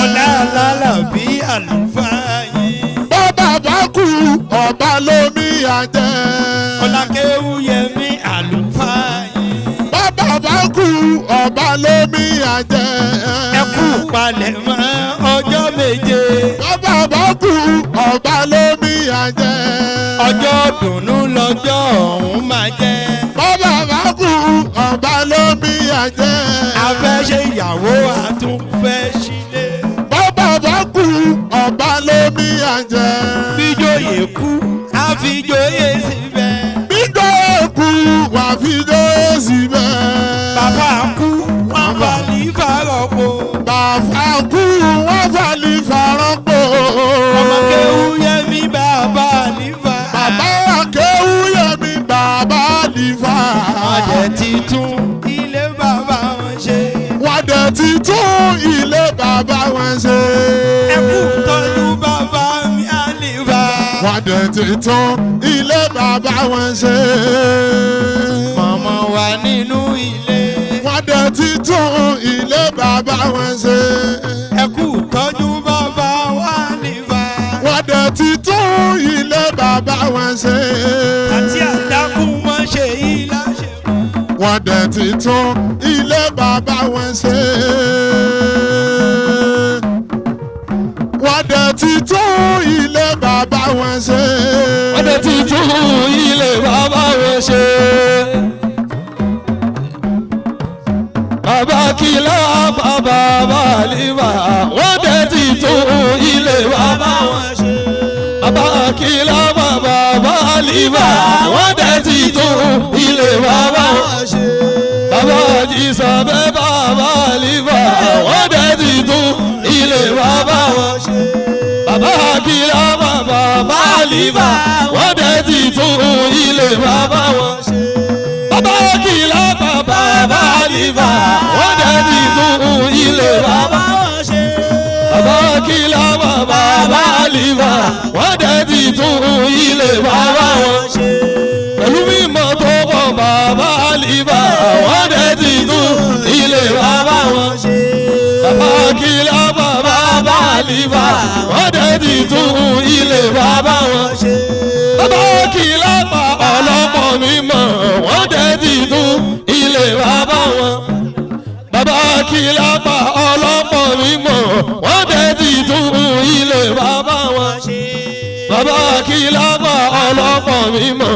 Ọlá Alábí àlùfáà yín. Bàbá bá kú ọba lómi àjẹ́. Ọlákéwúyẹmí àlùfáà yín. Bàbá bá kú ọba lómi àjẹ́. Ẹ kú palẹ̀ mọ́ ọjọ́ méje. Bàbá bá kú ọba lómi àjẹ́. Ọjọ́ dùnú lọ́jọ́ ọ̀hún máa jẹ́. Bàbá bá kú ọba lómi àjẹ́. A fẹ́ ṣe ìyàwó àtúnfẹ́ sílé. Bàbá bá kú ọba lómi àjẹ́. Bíjòyè kú, a fi joyè síbẹ̀. Bíjọ́ kú wà fi jóyè síbẹ̀. Bàbá kú, wọ́n bá ní fàrọ̀pọ̀. Bàbá kú wọ́n fàlì fàrọ́pò. Ọmọ Kéwúyẹmí bàbá Àlífà. Bàbá Akéwúyẹmí bàbá Àlífà. Wọ́n dẹ̀ ti tún ilé bàbá wọn ṣe. Wọ́n dẹ̀ ti tún ilé bàbá wọn ṣe. Ẹ kú tọ́jú bàbá mi Àlífà. Wọ́n dẹ̀ ti tún ilé bàbá wọn ṣe. Màmá wa nínú ilé. Wọ́n dẹ̀ ti tún ilé bàbá wọn ṣe. Ẹ kú tọ́jú bàbá wa Àlífà. Wọ́n dẹ̀ ti tún ilé bàbá wọn ṣe. Àti àdákùn mọ́ ṣe yí láṣẹ. Wọ́n dẹ̀ ti tún ilé bàbá wọn ṣe. Wọ́n dẹ̀ ti tún ilé bàbá wọn ṣe. Wọ́n dẹ̀ ti tún ilé bàbá wọn ṣe. Bàbá kìlá bàbá Àlífà wọ́n dẹ̀ ti tún ilé bàbá wọn ṣe. Bàbá kìlá bàbá Àlífà wọ́n dẹ̀ ti tún ilé bàbá wọn ṣe. Bàbá Jísàbẹ́ bàbá Àlífà wọ́n dẹ̀ ti tún ilé bàbá wọn ṣe. Bàbá kìlá bàbá Àlífà wọ́n dẹ̀ ti tún ilé bàbá wọn ṣe. Bàbá kìlá bàbá Àlífà wọ́n dẹ̀ ti tún ilé bàbá wọn ṣe. Bàbá kìlá bàbá Àlífà wọ́n dẹ̀ ti tún ilé bàbá wọn ṣe. Pẹ̀lú mímọ́ tó pọ̀ bàbá Àlífà wọ́n dẹ̀ ti tún ilé bàbá wọn ṣe. Bàbá kìlá bàbá Àlífà wọ́n dẹ̀ ti tún ilé bàbá wọn ṣe. Bàbá kìlá bàbá ọlọ́pọ̀ mímọ́ wọ́n dẹ̀ ti tún ilé bàbá wọn. Bàbá kìlá bàbá ọlọ́pọ̀ mímọ́ wọ́n dẹ̀ ti tún ilé bàbá wọn. Bàbá kìlá bàbá ọlọ́pọ̀ mímọ́